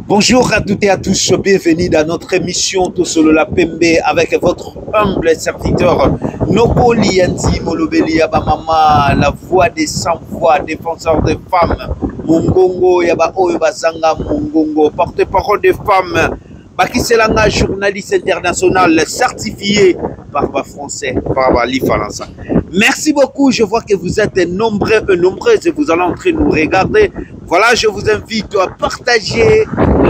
Bonjour à toutes et à tous, bienvenue dans notre émission Tosolola Pembe avec votre humble serviteur Noko Lianzi Molobeli ya ba mama, la voix des sans voix, défenseur des femmes, Mongongo ya ba oyo bazanga Mongongo, porte-parole des femmes, Bakiselanga journaliste international certifié par ba français, par ba lifalansa. Merci beaucoup, je vois que vous êtes nombreux et nombreuses et vous allez en train de nous regarder. Voilà, je vous invite à partager,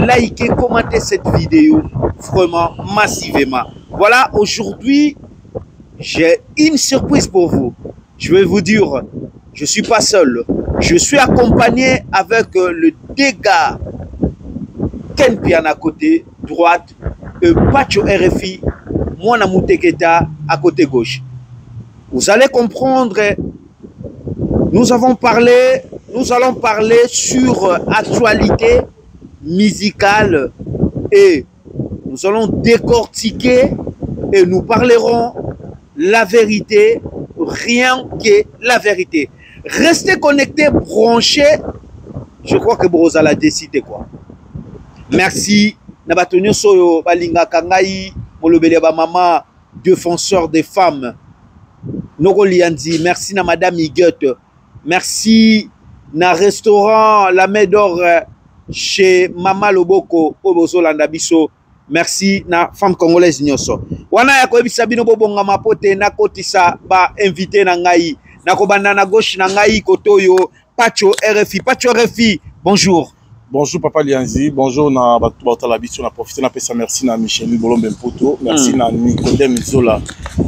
liker, commenter cette vidéo vraiment massivement. Voilà, aujourd'hui, j'ai une surprise pour vous. Je vais vous dire, je suis pas seul. Je suis accompagné avec le dégât Ken Piana côté droite et Pacho RFI, Mwana Muteketa à côté gauche. Vous allez comprendre, nous avons parlé, nous allons parler sur actualité musicale et nous allons décortiquer et nous parlerons la vérité, rien que la vérité. Restez connectés, branchés. Je crois que Broza l'a décidé quoi. Merci. Na bato nyonso oyo balingaka ngai molobeli ya bamama défenseur des femmes Noko Lianzi, merci na madame Higuette, merci na restaurant La Main d'Or chez Mama Loboko oyo bozolanda biso. Merci na femme congolaise nyonso. Wana ya koyebisa bino bobongama po te nakotisa ba invité na ngai. Nakobanda na gauche na ngai koto oyo Pacho RFI. Pacho RFI, bonjour. Bonjour Papa Lianzi, bonjour na bato baotala biso na profiter na pesa merci na Michel Bolombe Mpoto, merci na Nicodème Zola,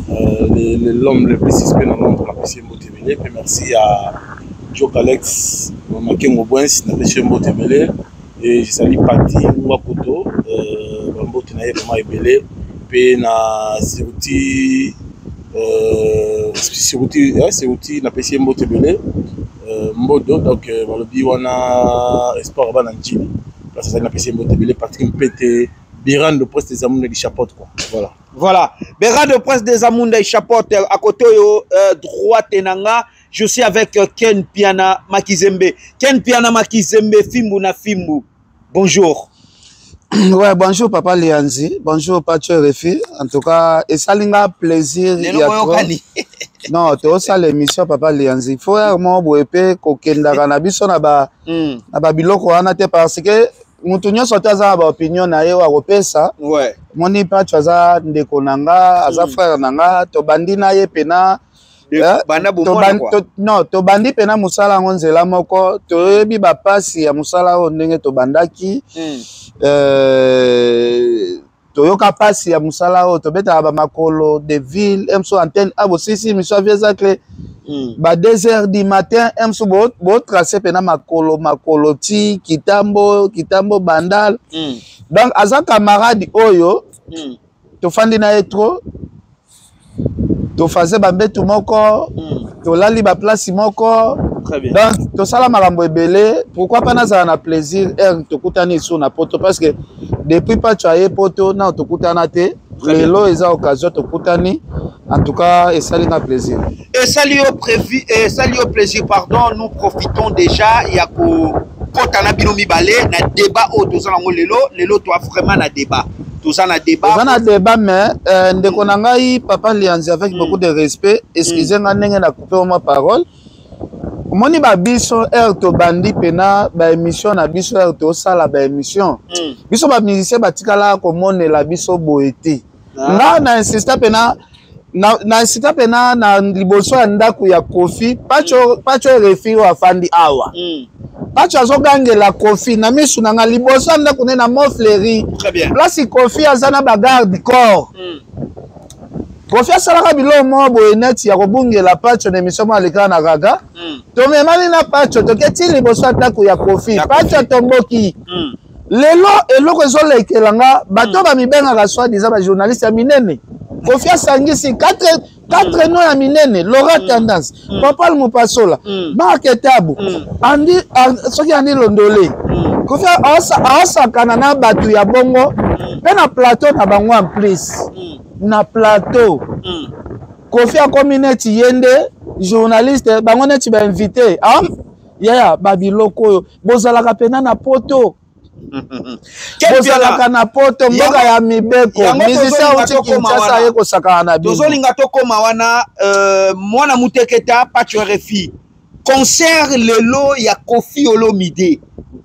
l'homme le plus suspect na Londres na pesi mbote ebele, pe merci à Joe Alex Makengo Bwens na pesi mbote ebele et je salue Patty Ngwakoto, mbote na ye vraiment ebele pe na Seruti Seruti Seruti na pesi mbote ebele. Mbodo donc balobi wana espoir bana njili place azali napesi ye mbote ebele Patrick Mpete Birando Prince des Amunda du Chapote quoi. Voilà. Voilà. Birando Prince des Amunda du Chapote à côté yo droite nanga je suis avec Ken Piana Makizembe. Ken Piana Makizembe fimbu na fimbu. Bonjour. Ouais, bonjour Papa Lianzi, bonjour Pacho Refi. En tout cas, et ça linga plaisir. Non, tu as l'émission Papa Lianzi. Faut vraiment boepe kokendaka na biso na ba na ba biloko wana te parce que mutu nyonso te aza na ba opinion na ye oyo akopesa. Ouais. Moni Pacho aza ndeko na nga, aza frère na nga, tobandi na ye pena. Non, tobandi pena mosala yango nzela moko, toyebi bapasi ya mosala oyo ndenge tobandaki. Toyoka pasi ya mosala oyo, tobetaka ba makolo de ville, mso antenne a bosisi miso avie zacle. Ba 2 heures du matin, mso bo tracer pena makolo, makolo ti kitambo, kitambo bandal. Donc aza camarade oyo, tofandi na ye trop. Tofaze bambetu moko, tolali ba place moko. Très bien. Donc tosala makambo ebele, pourquoi pas nazala na plaisir r tokutani sur na poto parce que depuis Pacho aye poto na tokutana te. Lelo eza occasion tokutani. En tout cas, esali na plaisir. Esali yo prévu, esali yo plaisir, pardon, nous profitons déjà ya ko kota na bino mibale na débat oyo tozala ngo lelo, lelo toi vraiment na débat. Toza na débat. Toza na débat mais ndeko na ngai Papa Lianzi avec beaucoup de respect, excusez nga ndenge na couper ma parole. Omoni ba biso r tobandi pena ba émission na biso r tosala ba émission. Biso ba musicien batikala komonela biso boye te. Nga na insista pena na insista pena na liboso ya ndako ya Kofi, Pacho, Pacho RFI oyo afandi awa. Pacho azogangela Kofi na misu na nga liboso ya ndako ne na Montfleury. Très bien. Place Kofi aza na ba garde corps. Kofi asalaka biloko moko boye neti ya kobungela Pacho na émission moko alekaka na Raga. Tomemani na Pacho toketi liboso ya ndako ya Kofi. Ya Pacho Kofi. atomboki. Lelo eloko ezolekela nga bato bamibengaka soi-disant ba journaliste ya minene. Kofi asangisi 4 noms ya minene, Laura Tendance, Papa Mupasola, Marc Etabu, Andy, soki Andy Londole. Kofi aosakana na bato ya bongo pe na plateau na bango en plus. Na plateau. Kofi akomi neti ye nde journaliste, bango neti ba invité. Ah, yaya, ba biloko oyo bozalaka pena na poto. Bozalaka na poto, mboka ya mibeko, musicien auti Kinshasa aye kosakana na bino. Tozolinga tokóma wana, mwana muteketa Pacho RFI, concert lelo ya Koffi Olomide,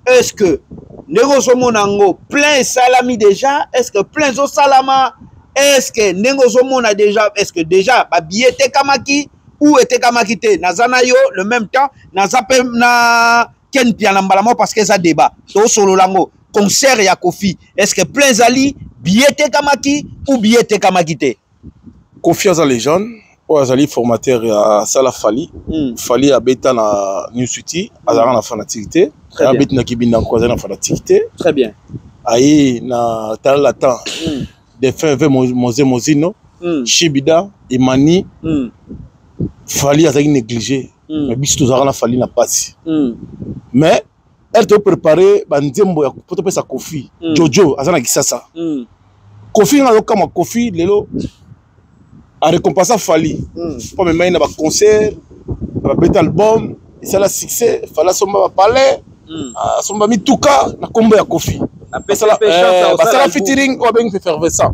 est ce que ndenge ozomona yango, plein esalami déjà? Est ce que plein ezosalama? Est ce que ndenge ozomona déjà, est ce que déjà babillet etekamaki ou etekamaki te? Naza na yo le même temps, naza mpe na Ken Piana mbala moko, parce que eza débat, tosolola yango. Concert ya Koffi, est ce que plein ezali, billet etekamaki ou billet etekamaki te? Koffi aza légende oyo azali formateur ya sala Fally. Fally abeta na New City, azalaka na fanatique te. Abeti na Kibindanko, azali na fanatique te. Très bien. Aye na talala temps défunt ve Moze Mozino, Shibida Emani. Fally azalaki négligé, mais biso tozalaka na Fally na pasi. Mais ere topréparé banzembo ya po topesa Koffi. Jojo aza na Kisasa. Koffi, nga azokama Koffi lelo arécompensa Fally mpo amemai na baconcert, babeta album, esala succès. Fally asomba bapalais, asomba mituka na nkombo ya Koffi. Basala featuring oyo abengi Effervescent.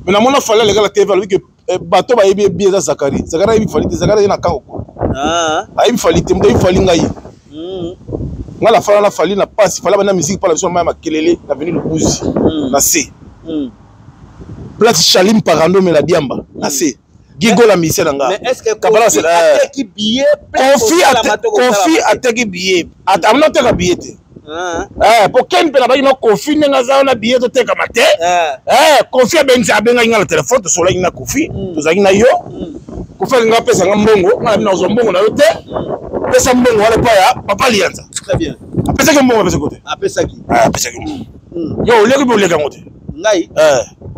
Mais namona Fally aleka na TV, alobi ke bato bayebi ye bien eza Zakari. Zakari ayebi Fally te. Zakari aye na kango, ayebi Fally te. Moto ayebi Fally, ngai. Ngai nafala na Fally na pasi. Fally abanda musique mpala biso na mai ya makelele na veni Lubuzi na se place Chalim Parando, mela diamba na se Gigola, musicien na nga. Koffi ateki billet, amina oteka billet te. Po Ken mpe nabaki na Koffi ndenge aza wana, billet totekama te. Koffi abengisi, abengaki nga na telefone, tosolaki na Koffi, tozalaki na yo. Koffi alinga apesa nga mbongo, nga na bino nazwa mbongo na yo te, pesa mbongo wana epai ya papa Lianza. Apesaki mbongo, apesaki te? Apesaki. Apesaki mbongo. Yo oliaki mpe oliaki yango te? Ngai?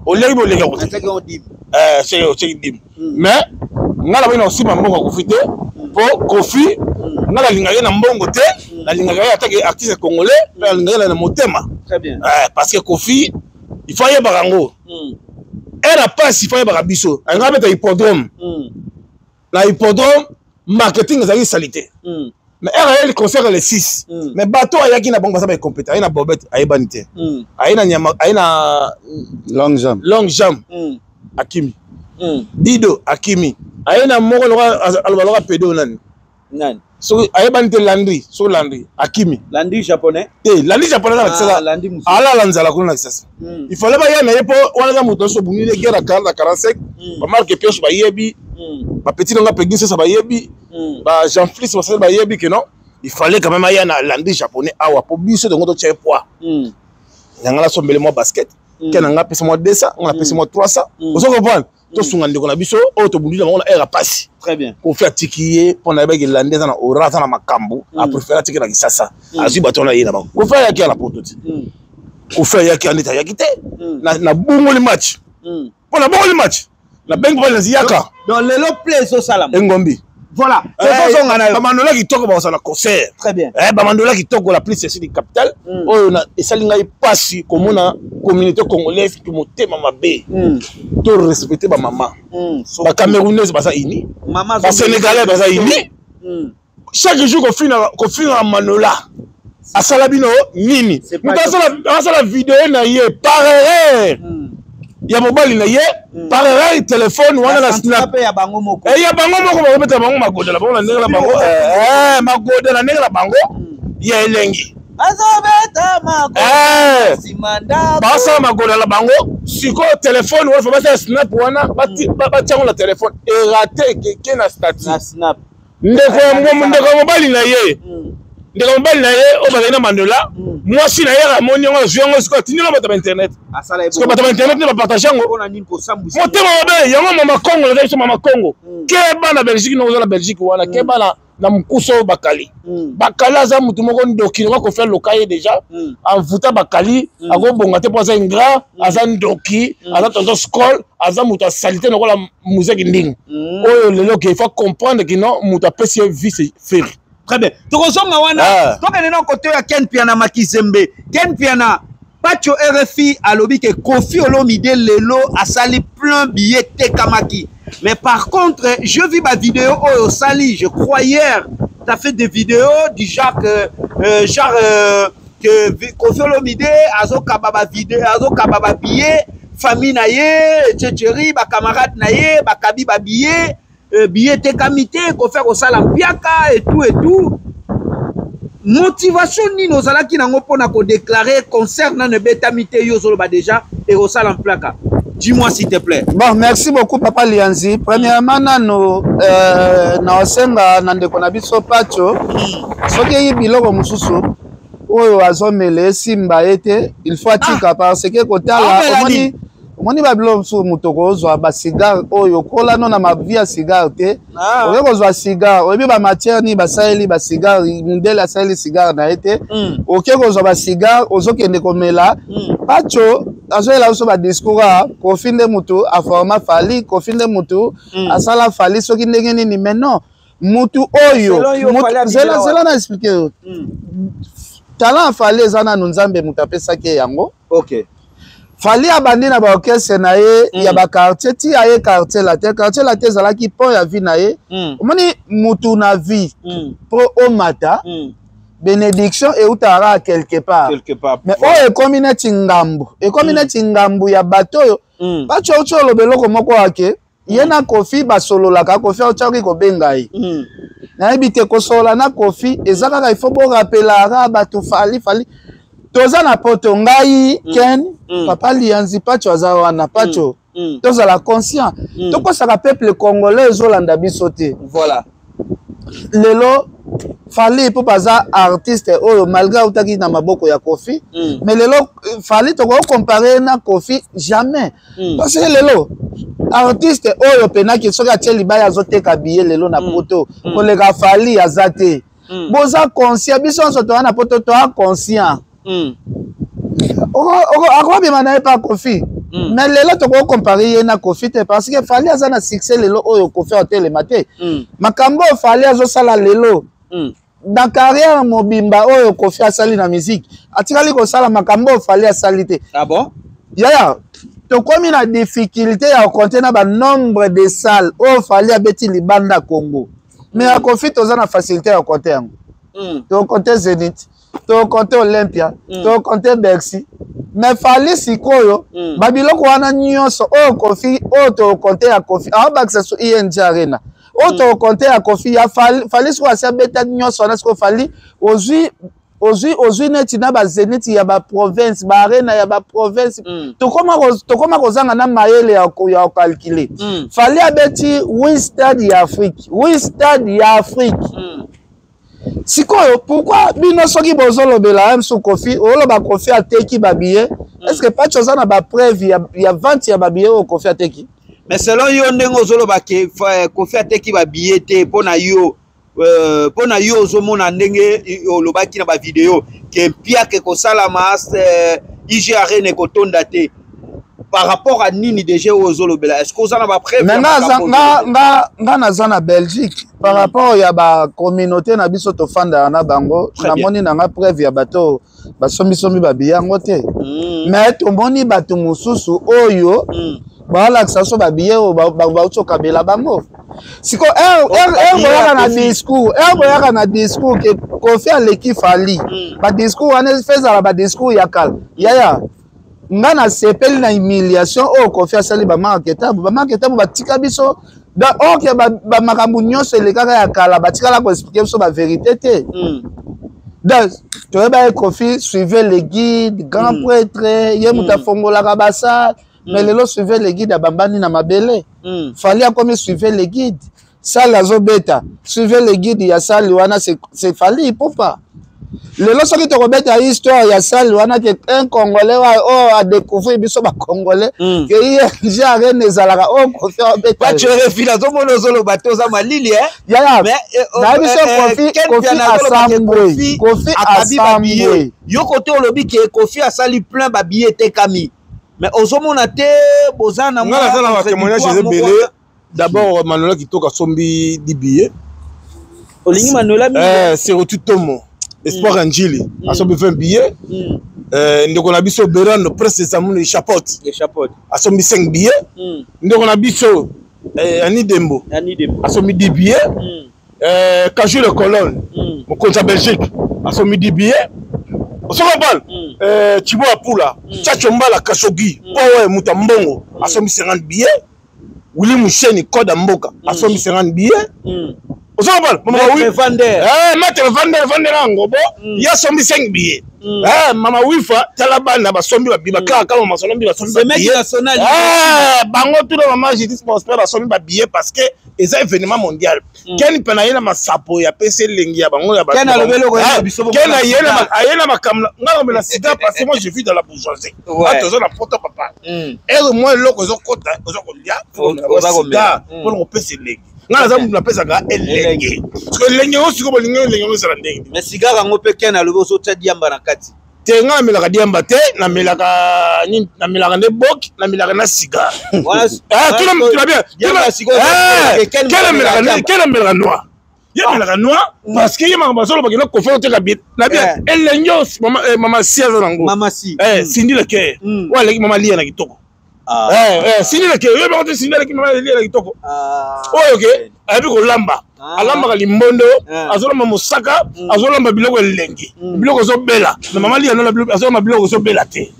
Oliaki mpe oliaki yango te? Otiaki dime. Mais nga nabaki na kosimba mbongo ya Koffi te, mpo Koffi, nga nalingaka ye na mbongo te, nalingaka ye atake artiste congolais, mpe nalingaka ye na motema, parce que Koffi, il faut ayebaka yango, ere apasi, il faut ayebaka biso. Alinga abeta hippodrome. Na hippodrome, marketing ezalaki sali te. Mais ere ayeli concert le 6, mais bato ayaki na bango baza baincompétent. Aye na Bobet, ayebani te. Aye na nyama, aye na Longue Jambe. Longue Jambe, akimi. Dido akimi. Aye na moko aloba loka pedo, nani? Nani? Soki ayebani te, Landry, soki Landry, akimi. Landry Japonais? Te, Landry Japonais aza na Kisasa, alala nzala kuna na Kisasa. Il fallait baya na ye, mpo wana eza moto nyonso obungi ne guerre ya 40 na 45. Bamarke pioche bayebi, bapetit nanga pegi sesa bayebi, ba Jean Flis basali bayebi ke non, il fallait quand même aya na Landry Japonais awa, mpo biso tongo totia ye poids. Yanga nasombele mwa basket ke na nga apesa mwa 200, nga napesi mwa 300. Ozo comprendre? Tosunga ndeko na biso oyo tobundi na bango na ere ya pasi. Très bien. Koffi atiki ye mpo na yebaki Lande aza na ora, aza na makambo. Apréféré atiki na Kisasa, azwi bato wana, ye na bango. Koffi ayaki ya na poto te. Koffi ayaki ya neti ayaki te. Nabongoli match, mpo nabongoli match, nabengi mpo nazi yaka. Donc lelo play ezosalama? Engombi. Voilà, tozozonga na yo. Bamandola kitoko bakosala concert. Très bien. Bamandola kitoko, la plus esili capital. Oyo esali ngai mpasi komona communauté congolaise ki motema mabe. To respecte bamama. Bacamerounaise baza uni, basénégalais baza uni. Chaque jour kofinga Manola asala bino nini? Moto asala video na ye par erreur ya mobali na ye, par erreur telefone wana na snap. Ya bango moko. Ya bango moko, bakobeta bango magoda na bango na ndenge na bango, magoda na ndenge na bango ya elengi. Azobeta magoda nsima ndako. Basala magoda na bango. Sikoyo telefone wana, fo basala snap wana, batia yango na telefone, erate, ekeke na statut. Na snap. Ndeko ya mobali na ye, ndeko mobali na ye oyo bazali na Mandola, mwasi na ye amoni yango, azwi yango, sikoyo atindi yango bato ba internet. Sikoyo bato ba internet nde bapartage yango. Motema mabe yango. Mama Congo, naza biso mama Congo, keba na Belgique, ndenge oza na Belgique wana, keba na mokusa oyo Bakali. Bakali aza motu moko ndoki. Longa Koffi aloka ye déjà, avuta Bakali, akobonga te, mpo aza ingrat, aza ndoki, aza tonton scol, aza moto asali te lokola muzeki ndingi oyo lelo ke il faut comprendre que non, moto apesi ye vice Ferre. Très bien, tokozonga wana. Tokende na kote ya Ken Piana Makizembe. Ken Piana, Pacho RFI alobi ke Koffi Olomide lelo asali plein, billet tekamaki. Mais par contre, je vis ba vidéo oyo osali, je crois hier, t'as fait des vidéos du genre, genre Que Koffi Olomide azokaba ba video, azokaba ba billet, famille na ye, etc, ba camarade na ye, bakabi ba billet, billet etekami te, Koffi akosala mpiaka et tout et tout. Motivation nini ozalaki nango mpona kodéclarer concert nano ebetami te, yo ozoloba déjà ekosala mplaka? Dis-moi, s'il te plaît. Bon, merci beaucoup, papa Lianzi. Premièrement nano, naosenga na ndeko na biso Pacho, soki eyi biloko mosusu oyo azomela esimba ye te, il faut atika, parce que kotala omoni, omoni babiloko mosusu, moto kozwa bacigare oyo kola no na mavi ya cigare te. Okoki kozwa cigare, oyebi bamatière nini basaleli bacigare, mindele asaleli cigare na ye te. Okoki kozwa bacigare, ozokende komela. Pacho azoyela biso badiscours a Kofi nde mutu aforma Fally, Kofi nde mutu asala Fally soki ndenge nini. Mais non, mutu oyo, zela, zela na expliquer yo. Talent ya Fally eza nanu Nzambe moto apesaki ye yango. Fally abandi na baorchestre na ye ya baquartier ti aye Quartier Latin. Quartier Latin ezalaki pont ya vie na ye. Omoni, mutu na vie, mpo omata, bénédiction eutaka kaka quelque part. Quelque part. Mais oyo ekomi neti ngambu, ekomi neti ngambu ya bato oyo. Bato auti oloba eloko moko ake ye na Kofi basololaka, Kofi autiaki kobenga ye. Nayebi te, kosolola na Kofi eza kaka ifo borapelaka bato Fally. Fally, toza na poto, ngai, Ken, papa Lianzi, Pacho aza wana. Pacho, tozala conscient, tokosaka peuple congolais ezolanda biso te. Lelo Fally mpo baza artiste oyo, malgré autaki na maboko ya Kofi, mais lelo Fally tokokompare na Kofi jamais, parce que lelo artiste oyo penaki soki atie libaya azoteka billet lelo na poto koleka Fally aza te. Boza conscient, biso nyonso toza na poto, toza conscient. Akobima na ye pa Kofi, mais lelo tokokompare ye na Kofi te, parce que Fally aza na succès lelo oyo Kofi atelema te. Makambo oyo Fally azosala lelo, na carrière mobimba oyo Kofi asali na musique, atikali kosala makambo oyo Fally asali te. Ah bon? Yaya, tokomi na difficulté ya kocompter na banombre de salle oyo Fally abeti libanda Congo, mais ya Kofi toza na facilité ya kocompter yango. Tocompter Zénith, tocompter Olympia, tocompter Bercy, mais Fally sikoyo, babiloko wana nyonso oyo Kofi, oyo tocompter ya Kofi, aobakisa so ING Arena oyo tocompter ya Kofi, ya Fally sikoyo asi abeta nyonso wana. Sikoyo Fally ozwi, ozwi, ozwi neti na bazénith ya baprovince, baarena ya baprovince, tokóma kozanga na mayele ya kocalculer. Fally abeti 8 stade ya Afrique, 8 stade ya Afrique. Sikoyo pourquoi bino soki bozolobela ye mosu Kofi, oloba Kofi ateki babillet? Est ce que Pachi oza na bapreuve ya vente ya babillet oyo Kofi ateki? Mais selon yo, ndenge ozoloba ke Kofi ateki babillet te, mpo na yo, mpo na yo ozomona ndenge olobaki na bavideo ke mpiaka ekosalama, IG Arena ekotonda te, par rapport à nini déjà oyo ozolobela? Est ce que oza na bapreuve? Mais nga naza na Belgique. Par rapport ya bacommunauté na biso tofandaka na bango, namoni nanga preuve ya bato basombisombi babillet yango te. Mais tomoni bato mosusu oyo baalakisa biso babillet oyo bauti okabela bango. Siko ere boyaka na discours, ere boyaka na discours ke Kofi aleki Fally, badiscours wana fe ezala badiscours ya kala. Yaya, nga nasepeli na humiliation oyo Kofi asali bamarke tabu. Bamarke tabu batika biso ok, bamakambo nyonso elekaka ya kala, batikala koexpliquer biso bavérité te. Donc toyeba ye Kofi, suivez le guide, grand prêtre, ye moto afongolaka basale. Mais lelo suivez le guide abambani na mabele. Fally akomi suivez le guide, sale azobeta suivez le guide ya sale wana, c'est Fally Ipupa. Lelo soki tokobeta histoire ya sale wana ke un Congolais oyo adécouvrir biso bacongolais ke ING Arena ezalaka oyo Kofi abeta. Azomona ozoloba te, oza malili. Yaya, nayebi so Kofi, Kofi asambwe, Kofi asambwe. Yo kote olobi ke Kofi asali plein, babillet etekami, mais ozomona te boza na nga naza na batémoignage eza ebele. D'abord Manuela Kitoko asombi 10 billets. Olingi Manuela? Eh, Serotu Tomo Espoir ya Njili asombi 20 billets. Ndeko na biso Berando Prince Zamunu Chapote asombi 5 billets. Ndeko na biso Ani Dembo asombi 10 billets. Kajou le Colonne, mokonzi ya Belgique, asombi 10 billets. Ozo comprendre? Chibo Apula, Chacho Mbala, Kashogi, Powe moto ya mbongo asombi 50 billets. Willy Musheni, code ya mboka, asombi 50 billets. Ozo comprendre? Mama Maître Vander. Maître Vander, Vander Ngobo, ye asombi 5 billets. Mama Wifa, tala bana basombi ba billet, kaka kaka mama basombi ba Semeki billets. national. Bango tuna mama Judith Prosper basombi ba billet parce que eza événement mondial. Ken mpe na ye na masapo ya pesi elengi ya bango ya bato. Ken alobi eloko ya biso Ken bomona aye na sida. aye na makambo nga nakomela sida parce que moi je vis dans la bourgeoisie. Ah, toza na poto, papa. Ere mwa eloko ezokota, oza kolia, Oza komela. sida mpona kopesa elengi. Nga naza mutu napesaka elengi, parce que elengi yango sikoyo bolingi elengi yango ezala ndenge Mais cigare yango mpe, Ken alobi ozotia diamba na kati. Te, nga namelaka diamba te, namelaka nini? Namelaka nde boki, namelaka na cigare. Ah, tuna bien. Diamba sikoyo, Ken Ken amelaka diamba. Ken amelaka noir, ye amelaka noir parce que ye makambo azolobaki na Kofi oteka bi na bien elengi oyo mama si aza nango. Mama si. Cindy Le Cœur oyo aleki mama lia na kitoko. Cindy Le Cœur, oyo bango te, Cindy aleki mama lia na kitoko. Oyo ke ayebi kolamba, alambaka limbondo, azolamba mosaka, azolamba biloko elengi, biloko ezobela na mama lia nola, azolamba biloko ezobela te.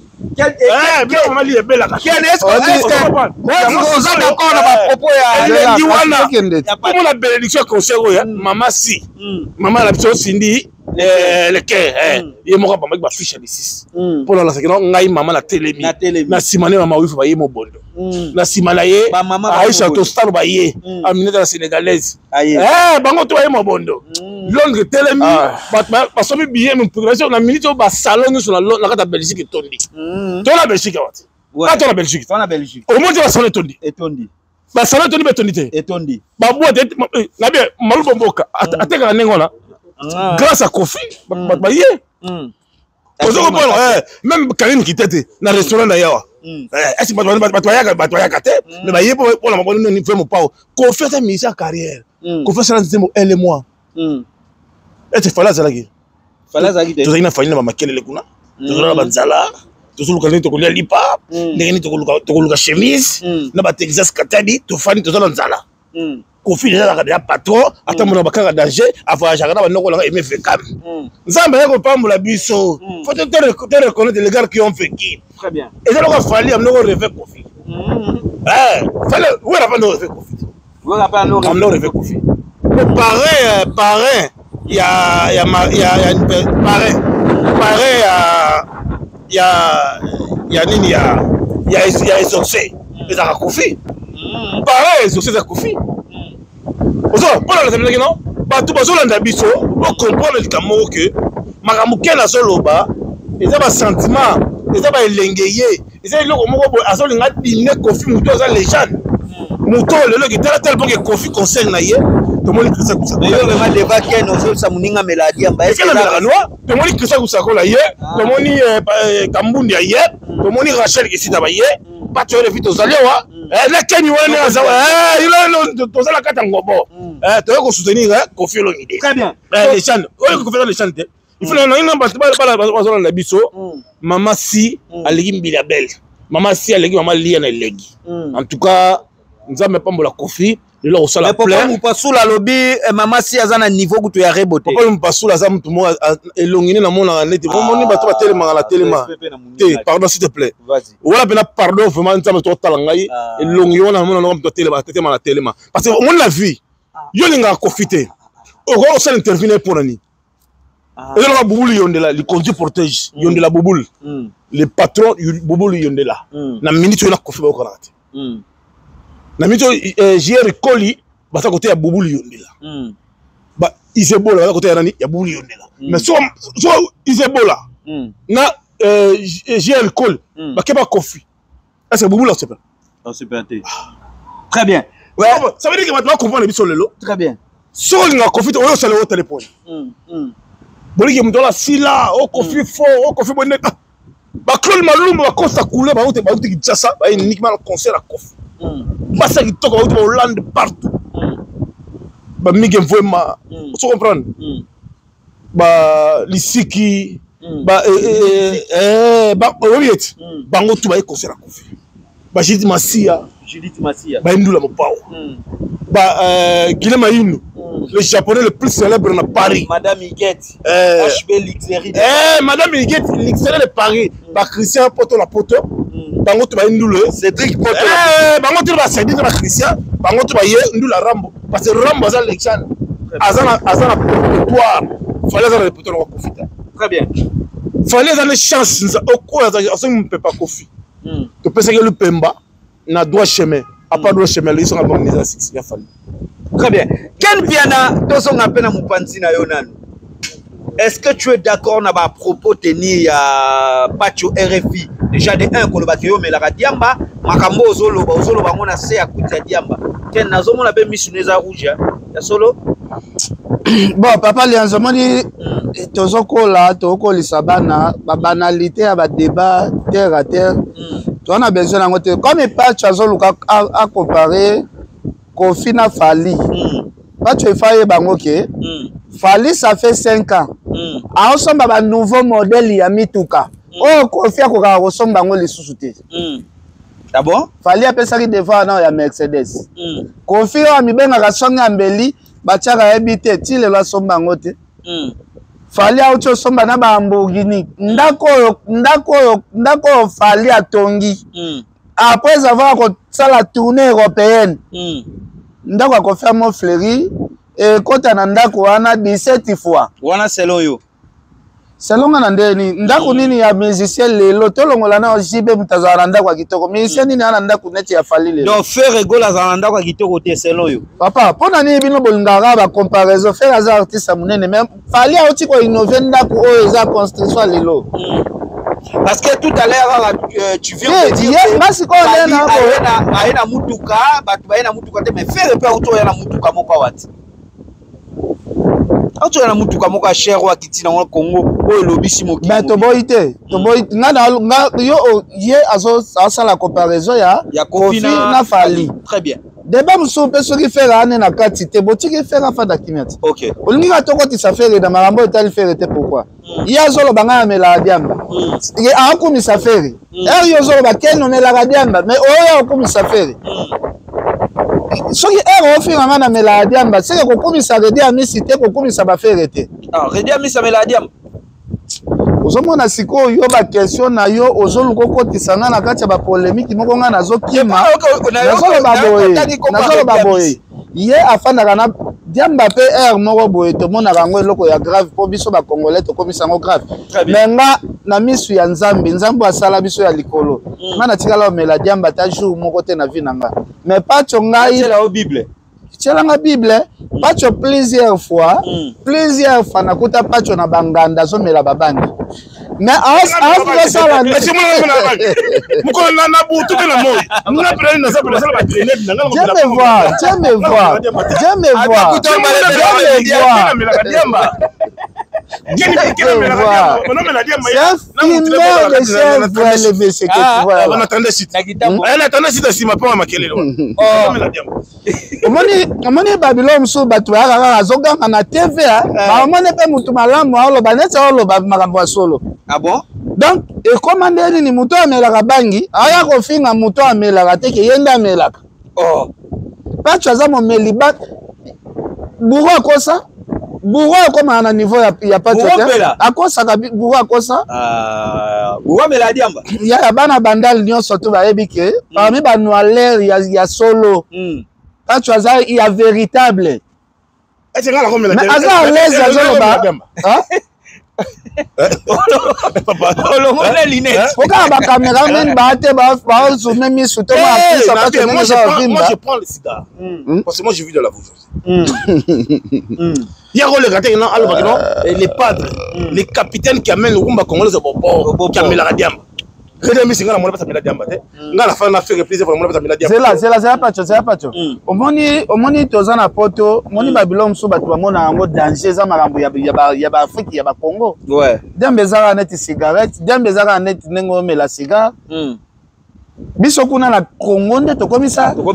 Biloko mama lia ebelaka. Ken, est-ce que oza d'accord na bapropos ya Elengi wana. Tokende. Komona bénédiction ya concert oyo, mama si, mama na biso Cindy Le Cœur, ye moko abambaki bafiche ya 6 mpo na lasaki no ngai mama na telemi. Na telemi. Na nsima ne mama Wifu baye mobondo, na nsima na ye Bamama Aisha baye mobondo. Tostalo baye, Aminata na Sénégalaise. Aye. Bango to baye mobondo, Londres etelemi. Bato basomi billet mopopulation na minute oyo, basalon nyonso na kati ya Belgique etondi. To na Belgique awa te, to na Belgique. To na Belgique. Omoni te basalon etondi? Etondi. Basalon etondi, betondi te? Etondi. Baboite na bien Malubo mboka atekaka ndenge wana grâce à Kofi, bato baye. Ozo comprendre? Même Karine Kitete na restaurant na ye awa, est bato bayaka? Bato bayaka te, mais baye mpona maboni nini? Vrai mopao, Kofi aza musicien ya carrière. Kofi asala nzembo Elle et moi. Ete Fally azalaki? Fally azalaki te. Tozalaki na Fally na bamakelele kuna, tozala na banzala, tozoluka ndenge tokolia lipa, ndenge nini tokoluka chemise na batexas Katadi. Tofandi, toza na nzala. Kofi déjà azalaka deja patron, atambolaka bakaka danger, avoyageaka na bandoko nanga Aimé Vekam. Nzambe aye kopambola biso. Faut te reconnaître les gars qui ont vécu. Très bien. Eza loko Fally amndoko rêve Kofi. Fally wera pa ndoko rêve Kofi. Wera pa ndo rêve Kofi. Po parrain, parrain ya ya ya ya parrain ya nini, ya Exaucé ezalaka Kofi. Parrain Exaucé eza Kofi. Ozo mpona nazalaki no bato bazolanda biso, bocomprendre likambo moko ke makambo Ken azoloba eza basentiment, eza baelenge, ye eza eloko moko boye azolinga adine Kofi, moto aza légende, moto oyo lelo ekitala tala mpoke Kofi concert na ye, tomoni Christian. Kusakola deva Ken ozolisa moninga meladi yamba noa, tomoni Christian Kusakola ye, tomoni Kambundi ya ye, tomoni Rachel Kisita baye, bato oyo lefi tozali awa na Keni wana ndenge aza toza na kati ya ngobo, toye kosoutenir Kofi Olomide. Très bien. Légende oyo, Kofi aza légende te. Il faut na bato bazolanda biso, mama si aleki Mbila Bele, mama si aleki mama Lia na elengi. En tout cas, Nzambe apambola Kofi lelo akosala. Papa Mupasula alobi mama si aza na niveau kutu ya Rebo te. Papa Mupasula aza mutu moko elongi nde namonaka neti omoni bato batelemaka na telema te. Pardon, s'il te plaît, wana mpena pardon vraiment, Nzambe totala ngai, elongi wana namona noko moto atelema atelema na telema, parce que omoni na vie yo olingaka Kofi te, okoki kosala interview na ye mpona nini? Ezalaka Bubulu Yondela, likonzi protège Yondela Bubulu, le patron Bubulu Yondela. Na minute oyo na Kofi bayokanaka te. Na minute oyo JR Koli baza kote ya Bubulu Yondela, ba Isebola baza kote ya nani? Ya Bubulu Yondela. Mais so Isebola na JR Koli bake ba Kofi, est ce que Bubulu asepela? Asepela te. Très bien. Ouais. Ça veut dire que bato bacomprendre biso lelo. Très bien. Soki olingaka Kofi te, oyo osala oyo telefone boliki moto wana sila o Kofi fo o Kofi bonde, baclone Malumba bakosa couleur, bauti bauti Kinshasa, baye uniquement na concert ya Kofi. Basa kitoko, bauti ba Hollande, partout, bamige mvwema, ozo comprendre, ba lisiki, oyebi eti bango tu baye concert ya Kofi, ba Judith Masia, Judith Masia, bayindula mopao, ba Guilem Ayindu. Le Japonais le plus célèbre na Paris. Madame Higuette. HB Luxury. Madame Higuette, Luxury de Paris. Ba Christian Poto la Poto. Bango to ba ndule. Cédric Poto. Bango to ba Cédric ba Christian. Bango to ba ye ndula Rambo. Parce que Rambo aza légende. Aza na répertoire. Fallait aza na répertoire na Kofi. Très bien. Fallait aza na chance okoyo azangi mopepa Kofi. Topesaki lupemba na droit chemin. À part droit chemin, ils sont album eza succès ya Fally. Très bien. Ken Piana, tozonga mpe na mopanzi na yo nanu. Est-ce que tu es d'accord na ba propos tenir ya Pacho RFI? Déjà de 1 koloba ke yo omelaka diamba, makambo ozoloba ozoloba ngo na se ya kuti ya diamba. Ken nazomona pe misu eza rouge ya solo. Bon papa Lianzo, omoni tozokola tokokolisa bana ba banalité ya ba débat terre à terre. Toza na besoin nango te. Comme Pacho azoluka a comparer Kofi na Fally. Pacho il faut ayeba yango ke Fally ça fait 5 ans. Aosomba ba nouveau modèle ya mituka. Oyo Kofi akokaka kosomba yango lisusu te. Ah bon? Fally apesaki devoir na ya Mercedes. Kofi oyo amibengaka songe ya mbeli batiaka yebi te ti lelo asomba yango te. Fally auti osomba na ba Lamborghini. Ndako oyo Fally atongi. Après avoir kosala tournée européenne. Ndako ya Kofi Amofleri ekota na ndako wana 17 fois. Wana selon yo. Selon nga na ndeni ndako nini ya musicien lelo tolongola na JB mutu azala na ndako ya kitoko. Musicien nini ana ndako neti ya Fally lelo? Donc Ferre Gola azala na ndako ya kitoko te selon yo. Papa, pona nini bino bolingaka ba comparaison? Ferre aza artiste munene mais Fally auti ko innover ndako oyo eza construction lelo. Parce que tout à l'heure tu viens de dire que aye na mutuka, bato baye na mutuka te mais Ferre pe auto ya na mutuka moko wati. Auto ya na mutuka moko ya cher wa kiti na Congo oyo lobisi mokili. Mais toboyi te, toboyi nga na yo ye azo asala comparaison ya Kofi na Fally. Très bien. Débat mosusu mpe soki Ferre ane na kati te, botiki Ferre afanda kimia te. OK. Olingi ka tokotisa Ferre na makambo etali Ferre te pourquoi? Ye azoloba ngai amelaka diamba. Ye akumisa Ferre. Ere yo ozoloba Ken omelaka diamba, mais oyo akumisa Ferre. Soki ere ofinga ngai namelaka diamba, seke kokumisa Redi Amisi te, kokumisa ba Ferre te. Ah, Redi Amisi amelaka diamba. Ozomona sikoyo yo ba question na yo ozoluka okotisa ngai na kati ya ba polémique moko ngai nazokima. Nazoloba boye. Ye afandaka na diamba pe air moko boye tomonaka yango eloko ya grave po biso ba Congolais tokomisa yango grave. Mais nga na misu ya Nzambe, Nzambe asala biso ya likolo. Nga natikala omela diamba ata jour moko te na vie na nga. Mais Pacho ngai tiela yo Bible. Tielanga Bible, Pacho plusieurs fois, plusieurs fois nakuta Pacho na banganda azomela babangi. Mais asala Dieu me voit, Dieu me voit, Dieu me voit, Dieu me voit. C'est un fumeur de chèvre, le monsieur que tu vois là. Omoni Babylone mosusu bato bayaka kaka azoganga na TV, baomoni mpe motu malamu aoloba neti aoloba makambo ya solo. Ah bon? Donc ekoma nde nini moto amelaka bangi aya kofinga moto amelaka te ke ye nde amelaka. Oh. Pacho aza momeli ba bourreau akosa. Bourreau akomaka na niveau ya Pacho te. Akosaka bourreau akosa. Bourreau amela diamba. Ya bana bandal nyonso to bayebi ke parmi ba noilers ya solo. Pacho aza ya véritable. Mais aza à l'aise azoloba. Hein? Olongola lunette. Pourquoi ba caméraman ba te ba ba zoomer misu to ba pesa ba te moi je prends le cigare. Parce que moi je vis de la bourgeoisie. Il y a le gars non alors non les padres, les capitaines qui amènent le rumba congolais au bord, qui amènent la diamba. Rede misi nga na mona pesa mela diamba te. Nga la fin na fait plaisir mona pesa mela diamba. Zela zela pacho zela pacho. Omoni toza na poto, omoni Babylone so bato bamona yango danger za makambo ya ya ba Afrique ya ba Congo. Ouais. Diamba ezaka neti cigarette, diamba ezaka neti ndenge omela cigare. Biso kuna na Congo nde tokomisa yango.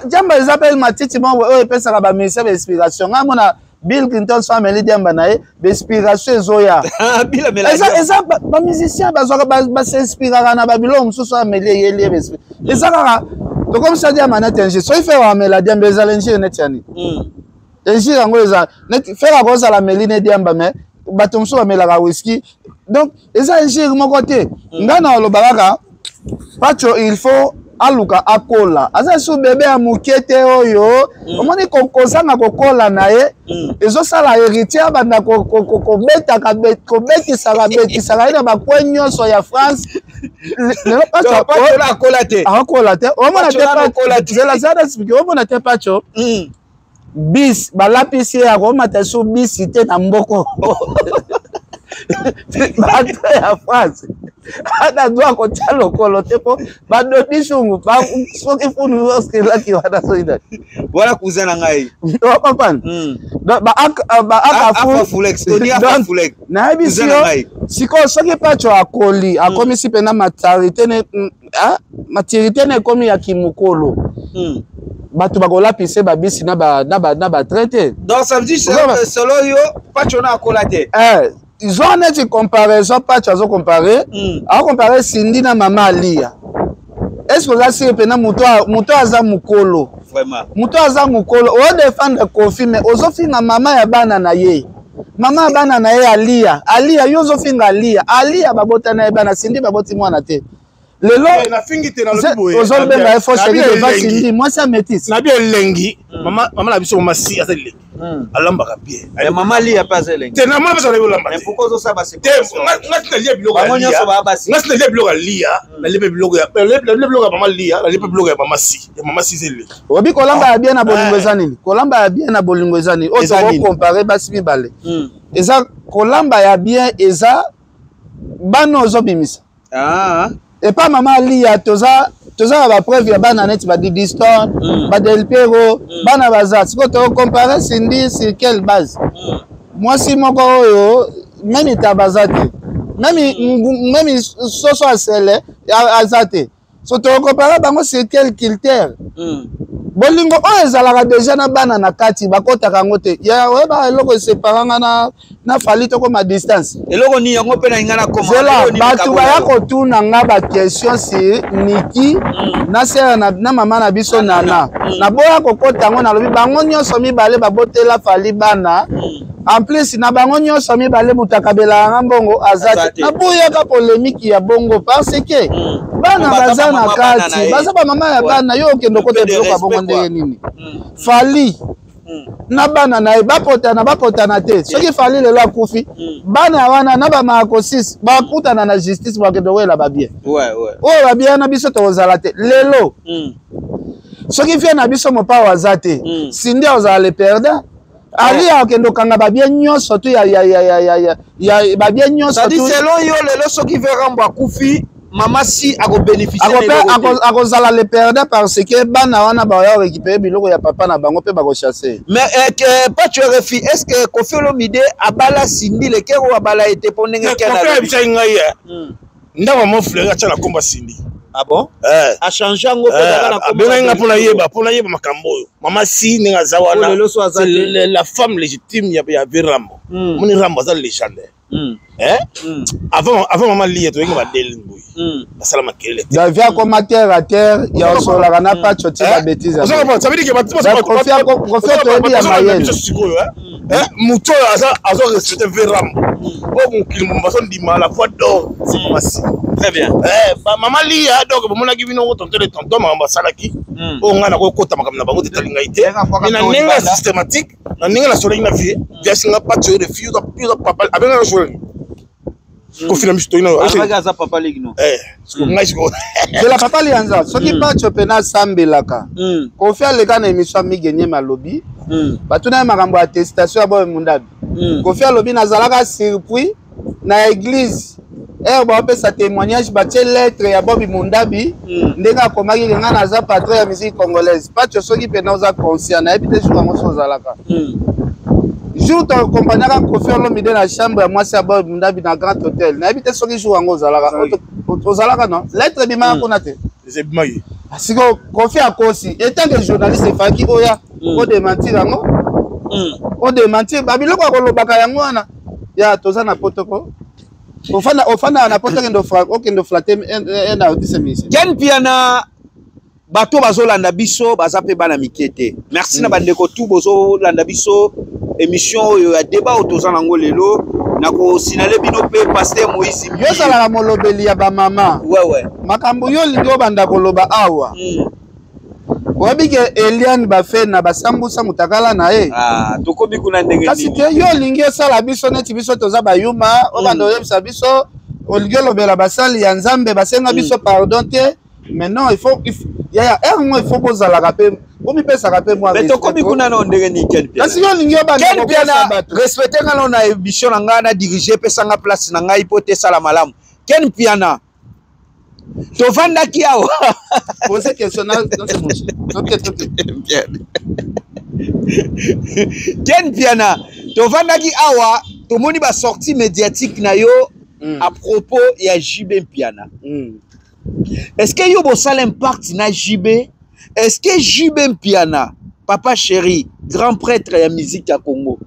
Diamba eza pe matiti moko oyo epesaka ba musiciens ba inspiration. Nga mona Bill Clinton so ameli diamba na ye, ba inspiration ezoya. Eza ba musiciens bazwaka ba s'inspiraka na ba biloko mosusu ameli eyeli ye ba inspiration. Eza kaka tokomisa diamba neti injure. Soki Ferre amela diamba ezala injure neti ya nini? Injure yango eza neti Ferre akozala ameli ne diamba, mais bato mosusu bamelaka whisky, donc eza injure moko te. Ngai na oloba kaka, Pacho, il faut aluka akola, aza su bebe ya moke te oyo. Omoni, kozanga kokola na ye ezosala Héritier abanda kobetaka, kobetisaka, betisaka ye na bakwe nyonso ya France. Lelo Pacho akola te. Akola te. Omona te, zela, zela, explique. Omona te, Pacho, bis balapisi ye, akomata su bisi te na mboko. Bato ya France ana droit kotia lokolo te, mpo badodi sungu soki funu osilaki wana, soki nani. Wana cousin na ngai. Ocomprendre? Nayebisi yo sikoyo, soki Pacho akoli, akomisi mpena maturité ne, maturité na ekomi ya kimokolo, bato bakolapisa babisi na batrain te. Donc ça veut dire, solo yo, Pacho na akola te. Zwa neti comparaison, Pacho azocompare, akocompare Cindy na mama Alia. Est ce que oza sûr mpena moto aza mokolo? Moto aza mokolo, odéfendre Kofi, mais ozofinga mama ya bana na ye, mama ya bana na ye Alia. Alia, yo ozofinga Alia. Alia babota na ye bana, Cindy baboti mwana te. Lelo ozobenga ye faux chéri devant Cindy, mwasi ya métis. Nabi elengi, mama na biso, mama si aza elengi, alambaka bien. Mama Lia mpe aza elengi. Te, na mama biso nayebi olamba te. Pourquoi ozosala te? Nga ti nalia biloko ya Lia, nga ti nalia biloko ya Lia, nalia mpe biloko ya, nalia biloko ya mama Lia, nalia mpe biloko ya mama si, ya mama si eza elengi. Oyebi kolamba ya bien na bolingo eza nini? Kolamba ya bien na bolingo eza nini? Oyo tokocompare basi mibale, eza kolamba ya bien, eza bana ozobimisa epa mama Alia. Toza na bapreuve ya bana neti badidiston, badelpero, bana baza. Sikoyo tokocompare Cindy sur quelle base? Mwasi moko oyo même taba aza te, même soso asele aza te. So tokocompare bango sur quel critère? Bolingo oyo ezalaka deja na bana na kati, bakotaka yango te. Ya oyeba eloko eseparanga na Fally, tokoma distance. Eloko nini yango mpe na ngai nakoma? Zela, bato baya kotuna nga baquestion sur Niki na sere na mama na biso Nana. Naboya kokota yango. Nalobi bango nyonso mibale babotela Fally bana. En plus na bango nyonso mibale, moto akabelaka nga mbongo aza te. Naboyaka polémique ya bongo parce que bana baza na kati, baza bamama ya bana. Yo okende okota biloko ya bongo ndenge nini? Fally na bana na ye bapotana, bapotana te. Soki Fally lelo akufi, bana wana na bamako 6 bakutana na justice, bakende koyela babien oyo babien na biso tokozala te. Lelo soki vieux na biso Mopao aza te, Cindy azala le perdant. Ali akende okanga babien nyonso tu ya babien nyonso. Selon yo, lelo soki vieux Rambo akufi, mama si akobénéficie? Akozala le perdant parce que bana wana baya récupérer biloko ya papa na bango mpe bakochasse. Mais Pacho RFI, est ce que Kofi Olomide abala Cindy Le Cœur o abala ye te? Mpo ndenge Kofi ngai ndako ya Mont-Fleury atya na kombo Cindy. Ah bon? Achange yango mpe? Abengai nga mpona yeba makambo oyo. Mama si ndenge aza wana, la femme légitime ya vieux Rambo. Moni Rambo aza légendaire. Avant mama Lia, toyenge badeli mbui basala makelele te. Davi akoma terre à terre ya osolaka na Pacho ti babêtises. Ça veut dire que Kofi toyebi ya mayele. Sikoyo moto oyo azo respecte vieux Rambo, po mokili mo bazondima la voix d'or, c'est mama si. Très bien. Mama Lia, donc bomonaki bino tonton le tonton, makambo asalaki oyo, ngai nakokota makambo na bango te, etali ngai te. Mais na ndenge ya systématique, na ndenge nasolaki na vieux viasinga Pacho RFI, oza papa, abenga na solaki Kofi na biso toyina. Aza papa ligno. Ngai sikoyo. Zela, papa Lianza, soki Pacho mpena asambelaka, Kofi aleka na émission Migenyema, alobi batuna ye makambo ya attestation ya Boy Mundabi. Kofi alobi: nazalaka surpris na église ere baopesa témoignage, batie lettre ya Bobi Mundabi, ndenge akomaki ke ngai naza patron ya musique congolaise. Pacho, soki mpena oza conscient, nayebi te jour yango so ozalaka, jour toakompagnaka Kofi Olomide na chambre ya mwasi ya Bob Mundabi na Grand Hôtel, nayebi te soki jour yango ozalaka. Ozalaka non? Lettre ebimaka kuna te. Ebimaki. Siko Kofi akosi etant que journaliste, efaki oya odémentir yango, odémentir babiloko akolobaka yango wana ya toza na potoko. Ofanda na poto, okende oflatter un artiste musicien. Ken Piana. Bato bazolanda biso baza mpe bana mike te. Merci na bandeko tu bozolanda biso émission oyo ya débat oyo toza nango lelo. Nakosinale bino mpe pasteur Moïse. Yo ozalaka molobeli ya bamama. Ouais. Makambo yo olingi obanda koloba awa. Oyebi ke Eliane Bafena basambusa mutakala na ye. Ah, tokomi kuna ndenge kasi te yo olingi osala biso neti biso toza bayuma, obanda oyebisa biso olingi olobela basali ya Nzambe basenga biso pardon te. Mais non, il faut yaya heure moko il faut bozalaka mpe bomipesaka mpe mwa. Mais tokomi kuna na ndenge nini, Ken Piana? Kasi yo olingi obanda Ken Piana, respecte nga nano na émission na ngai na dirige, epesanga place na ngai mpo te esala malamu. Ken Piana, tovandaki awa. Pose question na toke toke. Ken Piana, tovandaki awa, tomoni basortie médiatique na yo à propos ya JB Mpiana. Est-ce que yo bosala impact na JB? Est-ce que JB Mpiana, papa chéri, grand prêtre ya musique ya Congo,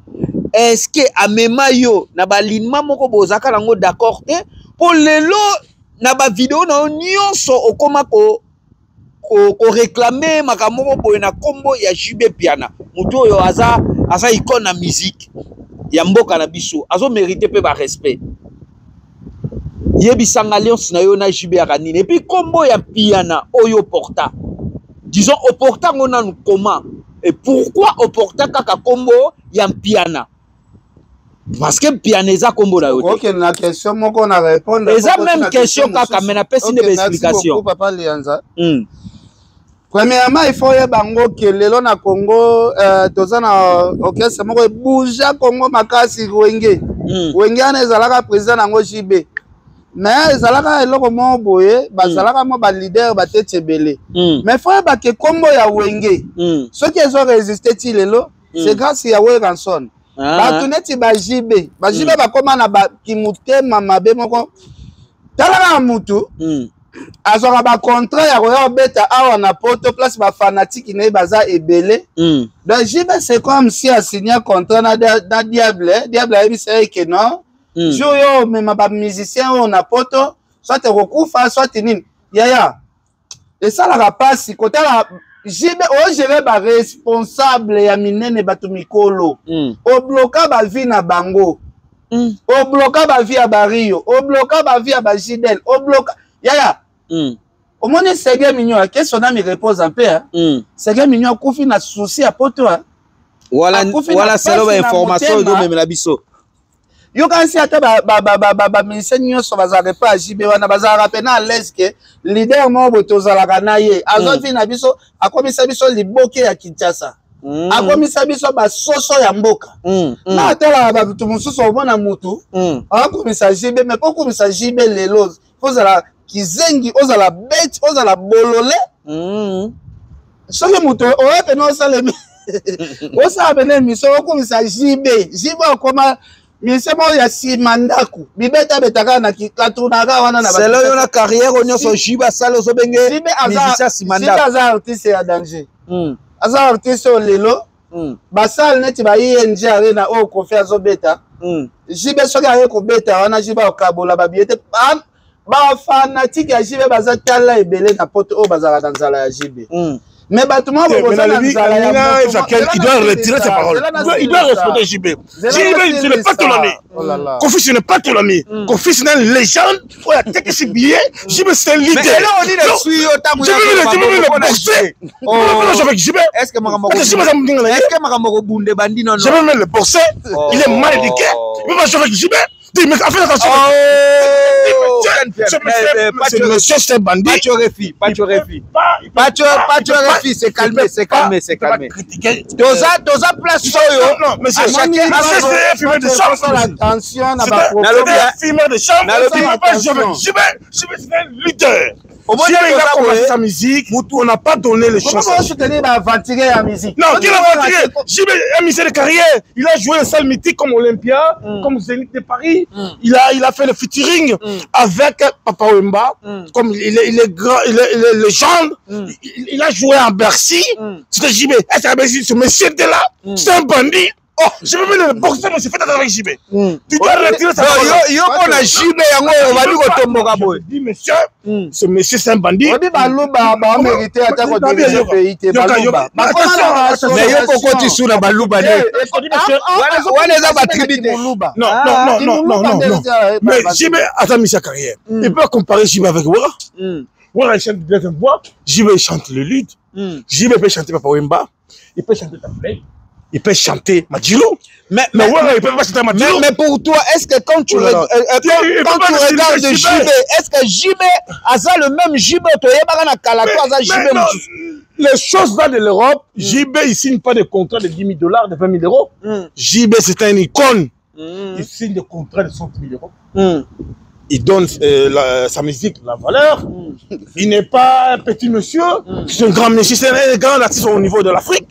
est-ce que amema yo na balinema moko bozalaka nango d'accord te? Mpo lelo na bavideo na yo nyonso okoma ko koréclame makambo moko boye na nkombo ya JB Mpiana, moto oyo aza icône na musique ya mboka na biso, azomérite mpe barespect. Yebisanga alliance na yo na JB yaka nini? Et puis nkombo ya Mpiana oyo porta, disons oporta yango nanu comment et pourquoi oporta kaka nkombo ya Mpiana? Parce que Mpiana eza nkombo na yo te. Ok, na question moko na répondre. Eza même question kaka, mais napesi nde baexplication. Papa Lianza. Premièrement, il faut oyeba yango ke lelo na Congo, toza na orchestre moko ebouja Congo makasi, Wenge. Wenge wana ezalaka président nango JB. Mais ezalaka eloko moko boye, bazalaka mwa baleader bateti ebele. Mais faut oyeba ke nkombo ya Wenge, soki ezo résister ti lelo, c'est grâce ya Werrason. Bato neti ba JB, ba JB bakóma na kimotema mabe moko. Tala kaka mutu azwaka bacontrat ya koya kobeta awa na Poto, place bafanatike na ye baza ebele. Donc JB, c'est comme si asigné contrat na diable. Diable ayebisa ye ke non, jour oyo omema bamusicien oyo na Poto, soit ekokufa soit nini. Yaya, esalaka mpasi kotala JB ogere baresponsable ya minene, bato mikolo, obloka bavie na bango, obloka bavie ya bario, obloka bavie ya bajidel, obloka yaya. Omoni Sege Mignon ake, son âme repose en paix. Sege Mignon akufi na souci ya Poto. Wala selo bainformation oyo omemela biso. Yokanisi ata bamusicien nyonso bazalaka epa ya JB wana, bazalaka pena à l'aise ke leader moko boye tozalaka na ye, azwa vi na biso, akomisa biso liboke ya Kinshasa, akomisa biso basoso ya mboka. Na atalaka bato mosusu, omona mutu akomisa JB. Mais po okomisa JB lelo, ozala kizengi, ozala bete, ozala bolole. Soki moto oyo pene osalemi, osala pene émission, okomisa JB. JB akoma musicien moko ya nsima ndako, bibeta kaka na katunaka wana na Selo yo na carrière oyo nyonso JB asala, ozobenge musicien nsima ndako. Aza artiste ya danger. Aza artiste oyo lelo basale neti ba ING Arena oyo Kofi azobeta, JB soki aye kobeta wana, JB akokabola babillet te. Bafanatike ya JB baza tala ebele na Poto oyo bazalaka na nzala ya JB. Mais bato moko boza na nzala ya Il doit retirer ses paroles. Il doit respecter JB. JB, ce n'est pas ton ami. Kofi, ce n'est pas ton ami. Kofi, c'est une légende. Oyo atekisi billet. JB, c'est un leader. JB, le boxer. Avec JB. Est-ce que makambo kobunda ebandi nono? Je vais même le boxer. Il est mal éduqué. Il peut pas jouer avec JB. Mais fais attention. Ce monsieur, c'est un bandit. Pacho Refi, Pacho Refi. Pacho, Pacho Refi, c'est calmé, c'est calmé, c'est calmé. Toza place oyo. Non, monsieur, c'est un fumeur de chambre. Attention na C'est un fumeur de chambre. Il ne peut pas jouer avec JB. JB, c'est un leader. Si il a commencé sa musique, on n'a pas donné les chances. Comment soutenir l'aventurier la musique? Non, quel aventurier? JB, un musicien de carrière. Il a joué en salle mythique comme Olympia, comme Zénith de Paris. Il a fait le featuring avec Papa Wemba. Comme il est grand, il est légende. Il a joué en Bercy. C'était JB. Ce monsieur était là. C'est un bandit. Oh, je peux même le boxer, mais c'est fait avec JB. Tu dois retirer sa parole. Yo mpona JB yango obandi kotomboka boye. Dis monsieur, ce monsieur c'est un bandit. Obi baluba bamérite ata kodiriger pays te, baluba. Mais yo kokoti su na baluba nde wana eza batribu te. Non, non, non, non, non, non. Mais JB a mis sa carrière. Il peut comparer JB avec Wera. Wera, il chante deuxième voix. JB, il chante le lutte. JB peut chanter Papa Wemba. Il peut chanter Taplay. Il peut chanter Madilo. Mais Wera, il peut pas chanter Madilo. Mais pour toi, est-ce que quand tu, Oh là là. quand, Il quand peut tu pas regardes décider JB, JB. Est-ce que JB aza le même JB toyebaka na kala to aza Mais JB non, mosusu? les choses là de l'Europe, JB, il signe pas de contrat de 10 000 dollars, de 20 000 euros. JB, c'est un icône. Il signe des contrats de 100 000 euros. Il donne sa musique la valeur. Il n'est pas un petit monsieur. C'est un grand monsieur, c'est un grand artiste au niveau de l'Afrique.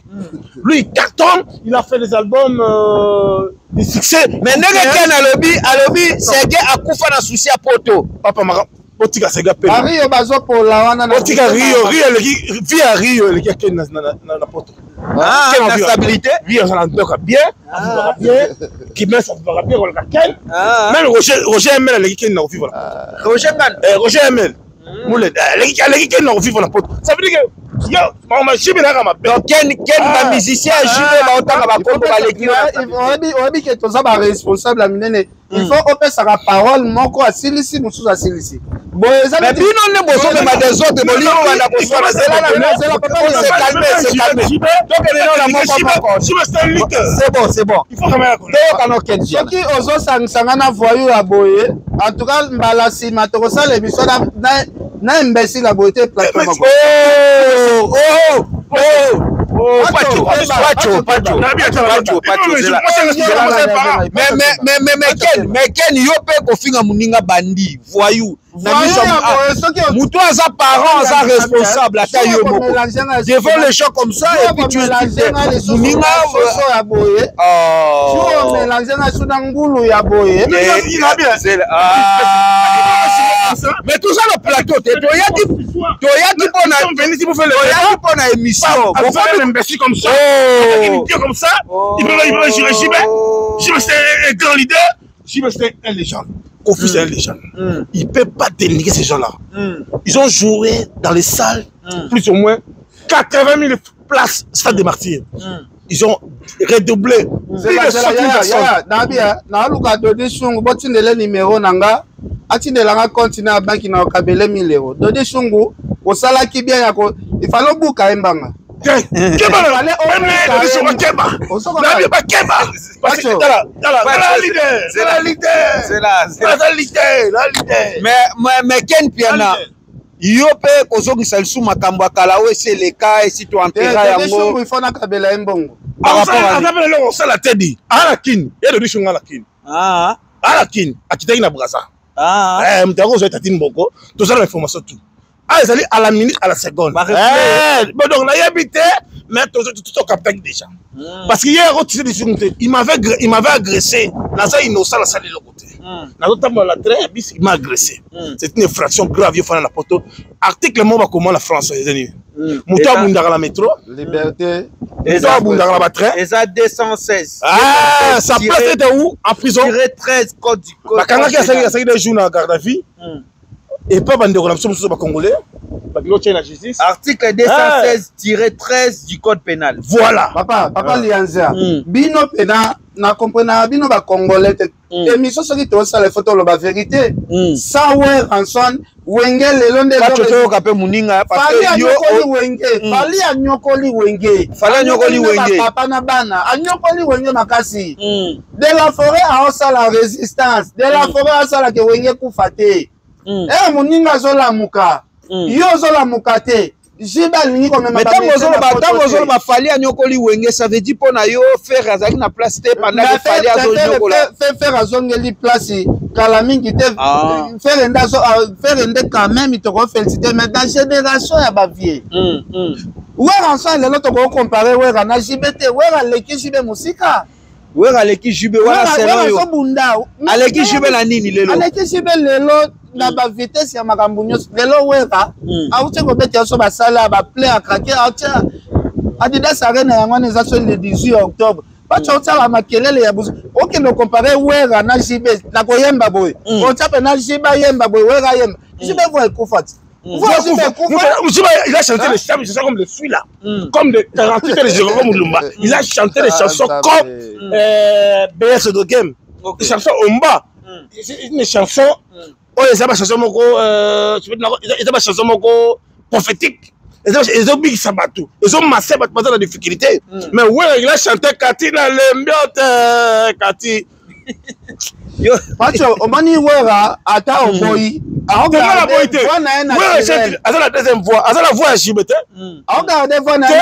Lui, il cartonne. Il a fait des albums, des succès. Mais ndenge Ken alobi Sege akufa na susi ya poto. Papa Mara, otika Sega pe. Bario bazopola wana na- Otika Rio, Rio eleki, vie ya Rio eleki akende na poto. Ah, Ken na Rio. stabilité. Vie azala ndoka bien, avivaka bien, Kimes avivaka bien koleka Ken. Ah. Même Roger ML aleki Ken na kovivre na poto. Roger Ngana. Eh, Roger ML. Mouled, aleki Ken na kovivre na poto. Ça veut dire que yo, mama JB naka mabe. Donc Ken Ah. ba musicien JB baotanga bakombo baleki wana. Oyebi ke toza baresponsable ya minene, il faut opesaka parole moko asilisi, mosusu asilisi boye eza Mais bino nde bozomema des autres, bolingi bobanda koswana. Zela na Zela, papa, se calme, se calme. Tokende nao na moko moko. JB c'est un lutteur. C'est bon, c'est bon. Il faut quand même la connaître. Toyoka no Ken Piana. Soki ozosangisanga na voyou ya boye, en tout cas mbala nsima tokosala émission na imbécile ya boye te, plateau moko. Oh, oh, oh, oh, Pacho, Pacho, Pacho, Pacho, Pacho, zela. Mais Ken, yo mpe kofinga moninga bandi voyou na Voyou miso ya boye, soki moto aza parent, aza responsable, ata yo moko, devant les gens comme ça, et puis tu insultes moninga. Soso ya boye, Oh. omélange nga su na ngulu ya boye. Zela. Ah. Mais toza na plateau te, toyaki mpona émission. Vous avez un imbécile comme ça, Oh. un idiot comme ça, il peut gérer JB. JB c'est un grand leader, JB c'est un légende. Kofi c'est un légende. Il ne peut pas dénigrer ces gens-là. Ils ont joué dans les salles, plus ou moins 80 000 places, stade des Martyrs. Ils ont redoublé plus de 100 000 personnes. Nabi naluka Dodi Sungu, botindele nimero na nga, atindelanga compte na banki na okabele 1000 euro. Dodi Sungu osalaki bien ya ko ifale obuka ye mbanga. Keba na Fallait même obuka ye. Keba. Osoko Nabi ba Keba. Parce que Pacho. tala, tala, tala leader, tala leader. C'est là, c'est là. Tala leader, la leader. Mais Ken Piana, yo mpe kozongisa lisusu makambo ya kala oyo esi eleka, esi toampera Dodi yango. Sungu ifo nakabela ye mbongo. Par rapport à Aza pele eloko osala te di. Ala Kini, ye Dodi Shunga la Kini. Ah, Ala Kini, akitaki na Brazza. ah. Eh, moto yango ozwa tati mboko, tozala information tout. Ah, ezali à la minute, à la seconde. Ba replay. Eh, bon, donc nayebi te, mais tokaptaki déjà. Parce que hier, otise lisungu te, il m'avait agressé. Naza innocent, nasali eloko te. Nazotambola na train bis, il m'a agressé. C'est une infraction grave, yo fana na poto. Article moko bakoma na France eza nini? Moto abundaka na métro, Liberté. moto abundaka na batrain. Eza 216. Ah, sa place était où? En prison. 13 code du code. Bakangaki, asali des jours na garde à vue. Epa bandeko na biso mosusu bacongolais bakili otie na justice. Article 216-13 du code pénal. Voilà. Papa Lianza, bino mpena na comprenaka bino bacongolais te. Émission soki tosala, ifo toloba vérité. Sans Werrason, Wenge lelo nde Pacho, toyoka mpe moninga parce Fally que yo anyokoli Wenge. Fally anyokoli Wenge. Fally anyokoli na Wenge. bapapa na bana, anyokoli Wenge makasi. De la Forêt aosala résistance, de la Forêt asalaka Wenge kufa te. E moninga azolamuka, yo ozolamuka te. JB alingi komema Mais ntango bamédecin ozoloba na poto ntango te. ozoloba Fally anyokoli Wenge, ça veut dire mpo na yo Ferre azalaki na place te pendant que Fally azonyokola? Ferre azongeli place kala mingi te. Ah. Ferre nde Ferre nde quand même tokofélicité, mais dans génération ya bavieux Werrason lelo, tokokompare Wera na JB te. Wera aleki JB mosika. Wera aleki JB wana selon yo? Azobunda. Aleki JB na nini lelo? Aleki JB lelo na bavitesse ya makambo nyonso. Lelo Wera auti kobeta so basala ya baplein à craquer, auti Adidas Arena, yango wana eza so le 18 octobre. Pacho otiaka makelele ya busu. Okende comparer Wera na JB na koyemba boye. Otia pe na JB ayemba boye, Wera ayemba. JB voix ekufa ti. Voix JB ekufa. JB, il a chanté les chansons comme les filles là. Comme de 48 de Jérôme Mulumba. Il a chanté les chansons comme BS de Game. Les chansons Omba. Une chanson oyo eza bachanson moko, eza bachanson moko prophétique, ezobikisa bato, ezomase bato baza na difficulté. Mais Wera, il a chanté kati na lembiote kati. Pacho, omoni Wera, ata oboyi, aza na deuxième voix, aza na voix ya JB te. Aogarde voix na te,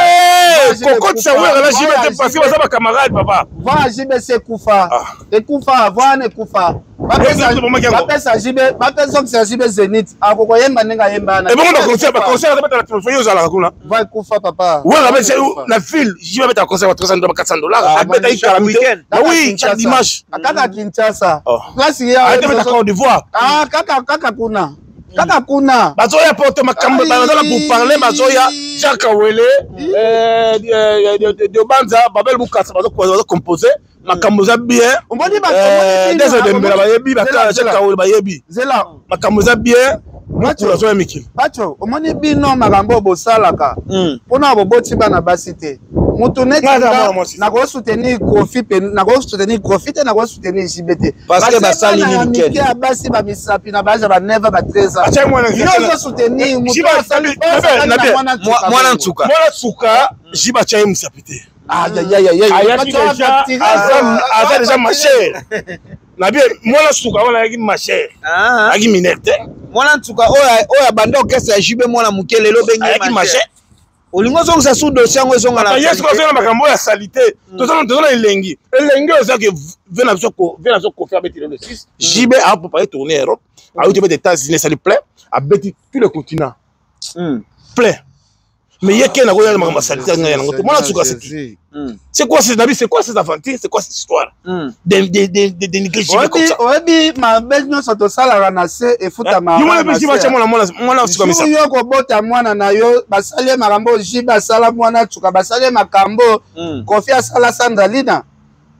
kokotisa Wera na JB te, parce que baza bacamarade, papa. Voix ya JB se ekufa, ekufa, voix wana ekufa. Bapesa JB, bapesokisa JB Zénith, akokoyemba ndenge ayemba wana. Ebongo baconcert, baconcert azabeta na telefone, ozalaka kuna. Voix ekufa, papa. Wera abeti na ville, JB abeta concert ba 300 $, 400 $, abeta ikalamite. Oui, chaque dimanche. Kaka Kinshasa place. Ya abeta Côte d'Ivoire. Ah, kaka kuna, kaka kuna. Bazoya porte makambo, bazala pour parler, bazoya Jacques Awele de Banza, Babel Bukasa, bazo composer makambo eza bien. Desodembela bayebi, Jacques Awele bayebi makambo eza bien, mokolo azoya mikili. Bato, omoni bino makambo oyo bosalaka mpona boboti bana basi te. Mutu neti nakosoutenir Kofi, nakosoutenir Kofi te, nakosoutenir JB te. Parce que basali nini? Mike ya basi bamisapi na baza ba 9, ba 13 ans, yo ozosoutenir mutu mwana nsuka. Mwana nsuka, JB atya ye mosapi te. Ayaki déjà, aza déjà majeur na bien. Mwana suka wana ayaki majeur, ayaki mineur te. Mwana nsuka oyo abanda orchestre ya JB, mwana moke, lelo bengi ayaki majeur. Olingi ozongisa su dossier yango ezonga na ye. Soki ozonga makambo oyo asali te, toza na elengi, elengi oyo ezaki ve na biso, ve na biso Kofi abeti lelo 6, JB apropare tournée Europe, ayuti bete États-Unis, esali plein, abeti tous les continents plein. Mais ye ke nakoya makambo asali te, ngai yango te. Mwana suka, c'est qui? C'est quoi ces nabi? C'est quoi ces aventures? C'est quoi cette histoire de dénigrer JB comme ça? Oyebi mabe nyonso tosalaka na se efutama. Mwana suka misa. Yo kobota mwana na yo, basali ye makambo JB asala mwana suka, basali ye makambo Kofi asala Sandra Lina.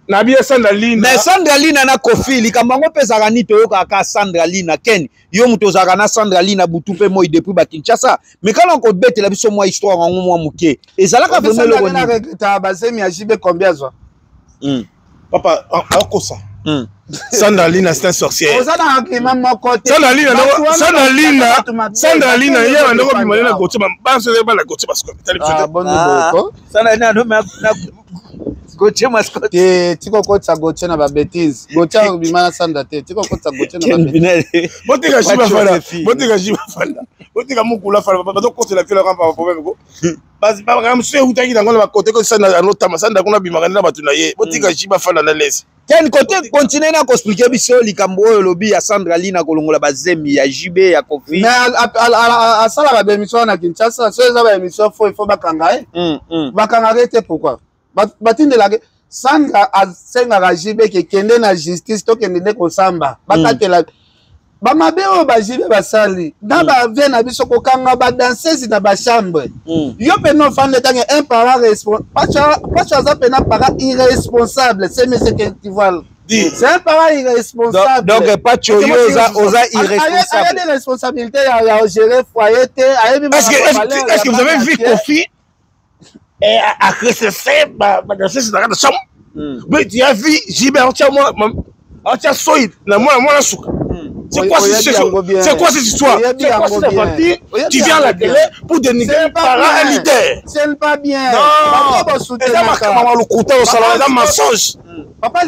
Nabi ye Sandra Lina. Mais Sandra Lina na Kofi, likambo yango mpe ezalaka nini? Toyokaka Sandra Lina. Ken, yo moto ozalaka na Sandra Lina butu mpe moi depuis bakinshasa, mais kala kobetela biso mwa histoire yango mwa moke, ezalaka vraiment eloko nini? Regrettaka bazemi ya JB, combien azwa? Papa akosa. Sandra Lina, c'est un sorcier. Oza na argument moko te. Sandra Lina, Sandra Lina, Sandra Lina ye bandeko bimale na Gautier, banso bana Gautier Mascotte, tali biso. Boni boyeko? Sandra Lina na Gautier Mascotte. Te, tika okotisa Gautier na babêtises. Gautier akobima na Sandra te, tika okotisa Gautier na babêtises. Botika JB fanda, botika JB fanda, botika mokulu afanda. Bazokotela fila kamba problème ko makambo mosusu eutaki nango na bakote ko Sandra anotama. Sandra kuna bimaka nde na bato na ye. Botika JB afanda na lese. Ken, kote continue na koexpliquer biso likambo oyo olobi ya Sandra Lina kolongola bazemi ya JB, ya Kofi. Mais asalaka baémission na Kinshasa, so eza baémission fo, il faut bakanga ye. Bakangaka ye te, pourquoi batindelaka Sandra? Asengaka JB ke kende na justice, tokende nde kosamba, bakatela bamabe oyo baJB basali na bavie na biso, kokanga badanseuse na bachambre. Yo mpena ofanda etange un parent, Pacho aza mpena parent irresponsable. C'est monsieur que tu vois, c'est un parent irresponsable. Donc Pacho, yo oza irresponsable. Ayebi responsabilité ya gérer foyer te, ayebi. Est-ce que vous avez vu Kofi agressé badanseuse na kati ya chambre? Mais tu as vu JB atia mwana, atia soi na mwana, mwana suka? C'est quoi cette C'est quoi cette histoire? C'est quoi cette aventure? Tu viens à la télé pour dénigrer un parent, un leader. C'est pas bien. Non. Eza makambo lokuta osala, eza mensonge. Papa,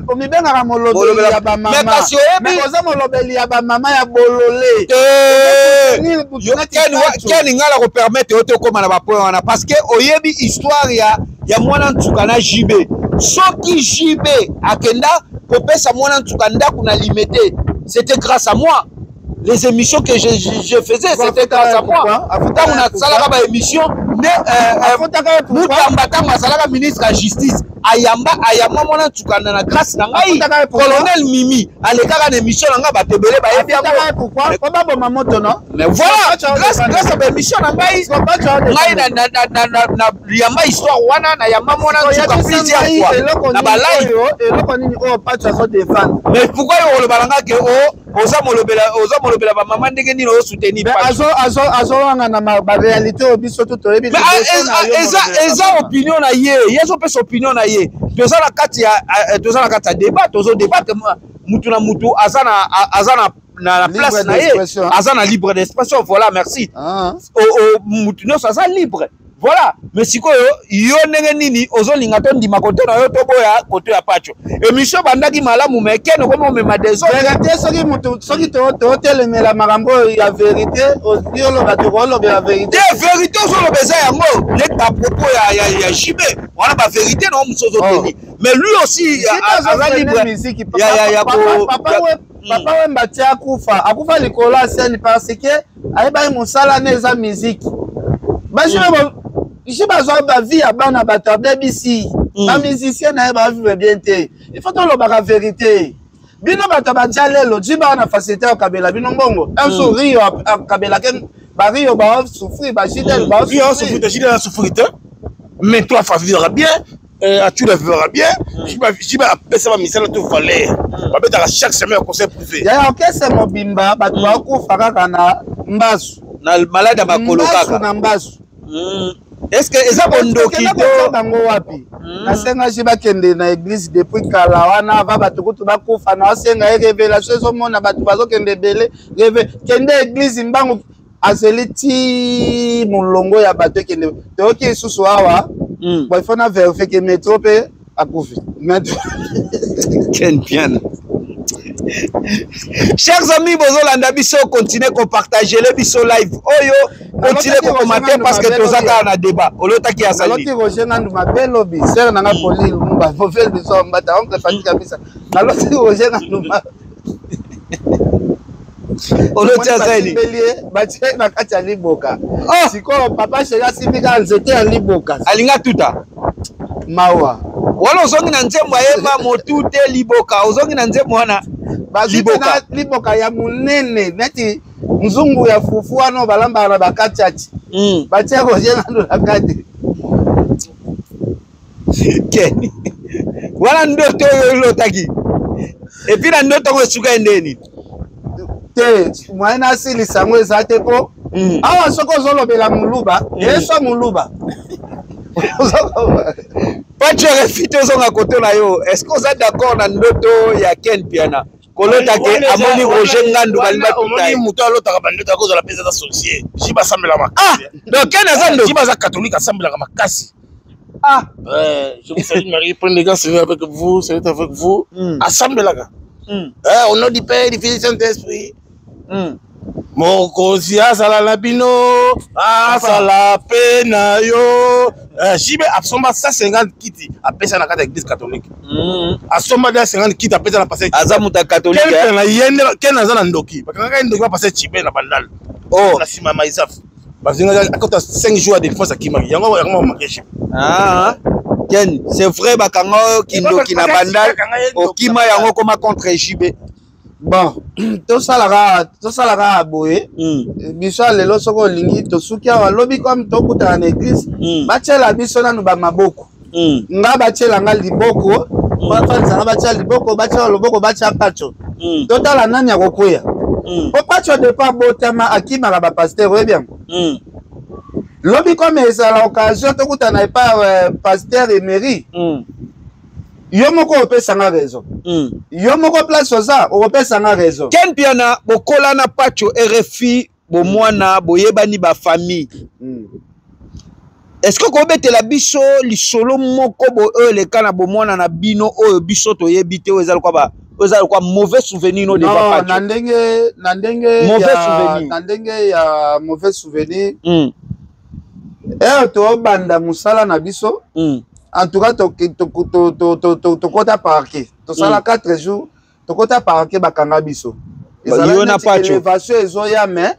omibengaka molobeli ya bamama, oza molobeli ya bamama ya bolole. Ken, nga na kopermettre yo te okóma na bapoint wana, parce que oyebi histoire ya mwana nsuka na JB. Soki JB akenda kopesa mwana nsuka ndako na Limete, c'était grâce à moi. Les émissions que je faisais, c'était grâce à moi. Ntango nasalaka baémission, Nde Mutamba ntango azalaka ministre ya justice, ayamba mwana Ntsukanda na grâce na ngai. Colonel Mimi alekaka na émission na ngai, bato ebele bayebi yango. Po baboma moto, no? Mais voilà, grâce à baémission na ngai, ngai na yamba histoire wana, na yamba mwana Nsuka plusieurs fois na balive. Eloko nini oyo Pacho azodefendre? Mais pourquoi yo oloba na nga ke o oza molobela bamama? Ndenge nini osoutenir? Azowanga na baréalité oyo biso tu toyebi. Eza opinion na ye, ye azopesa opinion na ye. Toza na kati ya débat, tozodébattre. Mutu na mutu aza na place na ye, aza na libre d'expression. Voilà, merci. Mutu nyonso aza libre, voilà. Mais sikoyo yo, ndenge nini ozolinga tondima kote na yo, toboya kote ya Pacho? Émission bandaki malamu, mais kene okomi omema désordre. Vérité, soki mutu, soki totelemela makambo oyo ya vérité, oloba, tokolobela vérité. Te, vérité ozoloba eza yango neti bapropos ya JB wana, bavérité na yo mosu ozoteni, mais lui aussi aza libre. Ya Papa Wemba ti akufa, akufa likolo ya scène parce que ayebaki mosala ne eza musique. Basi bazwa bavie ya bana bato, abebisi bamusicien na ye, bavivre bien te. Il faut tolobaka vérité. Bino bato batia lelo ti baa na facilité ya kokabela bino mbongo, un jour Rio akabelake bario, baosouffrir, bajidel. Baosouffrir asouffrir te, mais toi fa vivra bien, Atula vivra bien. Jiba apesa bamisala to valeur, babetaka chaque semaine ya conseil privé. Ya orchestre mobimba, bato bakufa kaka na mbasu. Na malade ya makolo kaka. Na mbasu. Est ce que eza bondoki to bango wapi? Nasengaki bakende na église depuis kala wana, ava bato kutu bakufa. Na osenga ye révélation, ezomona bato bazokende ebele, kende église mbangu. Azeli ti molongo ya bato ekende. Toyoki lisusu awa. Bon, il faut na vérifier ke métro mpe akufi. Ken Piana. Chers amis, bozolanda biso, continuez kopartager le biso live oyo, continuez kocommenter parce que toza kaka na débat. Olotaki asali. Naloti Roger Ngandu mabe lobi, sere nanga Poli Lumumba, Vovel biso mbata, oncle Fati kabisa. Naloti Roger Ngandu. Oloti azali. Batie na kati ya liboka. Sikoyo papa chéri asimbi kaka nzete ya liboka. Alinga tuta. Mawa. Wana ozongi na nzembo ayemba, motu te liboka, ozongi na nzembo wana. Liboka, liboka ya monene neti nzungu ya fufu wana oyo balambaka na bakatiati. Batia Roger Ngandu na kati. Ken, wana ndoto oyo olotaki, et puis na ndoto yango esuka ye ndeni? Te, moyen nasilisa yango eza te, mpo awa soki ozolobela moluba, yeso moluba. Pacho Refi, tozonga koto na yo. Est ce que oza d'accord na ndoto ya Ken Piana, kolota ke amoni Roger Ngandu balingi batuta ye? Moto alotaka bandoto akozala mpenza aza sorcier. Jiba asambela makasi. Ah, donc Ken aza ndoki? Jiba aza catholique, asambelaka makasi. Ah. Je vous salue Marie, prenez les gars, c'est avec vous, c'est avec vous. Asambelaka. Eh, au nom du Père, du Fils et du Saint-Esprit. Mokonzi azala na bino, azala mpe na yo. Jibe asomba 150 kiti, apesa na kati ya église catholique. Asomba 50 kiti, apesa na pasteur. Aza moto ya catholique. Na ye nde Ken aza na ndoki, bakangaka ye ndoki ba pasteur Chibe na Bandal. Oh. Na nsima ya Maisaf bazingaki, akota 5 jours ya défense, akimaki yango, yango makeshi. Ah, Ken, c'est vrai, bakanga oyo kindoki na Bandal, okima yango, koma contre JB? Bon, tosalaka boye. Biso ya lelo, soki olingi, tosuki awa. Lobi comme tokutana na église, batiela biso nanu bamaboko. Nga batiela nga liboko, bafandisanga, batia liboko, batia loboko, batia Pacho. Totala nani akokweya. Po Pacho depuis abotama akimaka bapasteur, oyebi yango. Lobi comme ezala occasion tokutana epa pasteur Emery, yo moko opesanga raison. Yo moko place oza, okopesanga raison. Ken Piana, bokola na Pacho RFI, bomwana, boyebani bafamille. Est ce que kobetela biso lisolo moko bo oyo eleka na bomwana na bino, oyo biso toyebi te, oyo eza lokwa oyo eza lokwa mauvais souvenir no devant Pacho? Na ndenge Mauvais souvenir. Na ndenge ya mauvais souvenir, ere tobanda mosala na biso, en tout cas tokota parquet, tosala 4 jours, tokota parquet, bakanga biso. Yo na Pacho? Élévation ezoya, mais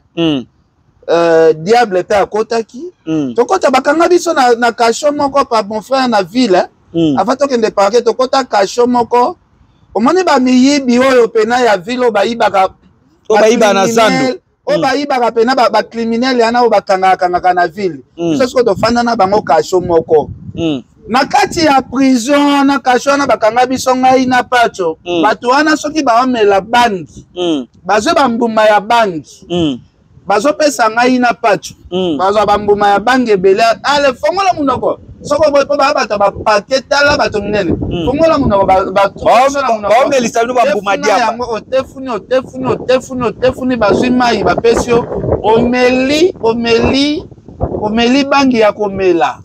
Diable mpe akotaki. Tokota, bakanga biso na cachot moko par mon frère na ville, eh. Avant tokende parquet, tokota cachot moko. Omoni bamiyibi oyo pena ya ville, oyo bayibaka. Oyo bayibaka na zando. Oyo bayibaka pena, bacriminel yana oyo bakangaka kangaka na ville. Biso sikoyo tofanda na bango cachot moko na kati ya prison wana. Cachot wana bakanga biso, ngai na Pacho. Bato wana soki baomela bangi, bazwi bambuma ya bangi, bazopesa ngai na Pacho. Bazwa bambuma ya bangi ebele. Ale, fongola monoko. Soko boye, mpo baya bato bapake, tala bato minene. Fongola monoko. Baomelisa bino bambuma diamba. Yango otefuni, otefuni, otefuni, otefuni, bazwi mai, bapesi yo, omeli, omeli, omeli bangi ya komela.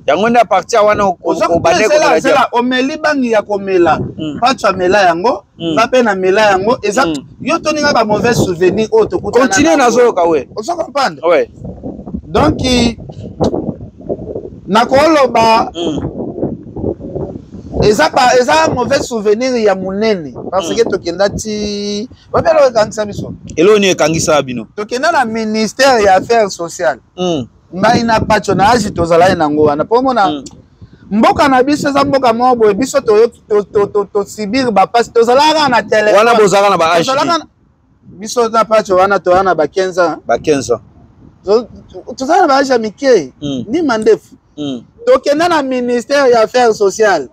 Yango nde à partir wana obande komela. Zela, omeli bangi ya komela. Pacho amela yango, nga mpe namela yango. Eza yo toninga ba mauvais souvenir oyo tokutana. Continue, nazoyoka we. Ozo comprendre? Ouais. Donc nakoloba eza pa eza mauvais souvenir ya monene, parce que tokenda ti wapi? Eloko ekangisa biso. Eloko nini ekangisa bino? Tokenda na ministère ya affaires sociales, ngai na Pacho, na age tozalaki nango wana, mpo omona mboka na biso eza mboka moko boye. Biso tosubir bapasi, tozalaka kaka na telefone. Wana bozalaka na ba age? Biso na Pacho wana toza na ba 15 ans. Ba 15 ans. Tozala na ba age ya mike, ni mandefu. Tokenda na ministère ya affaires sociales.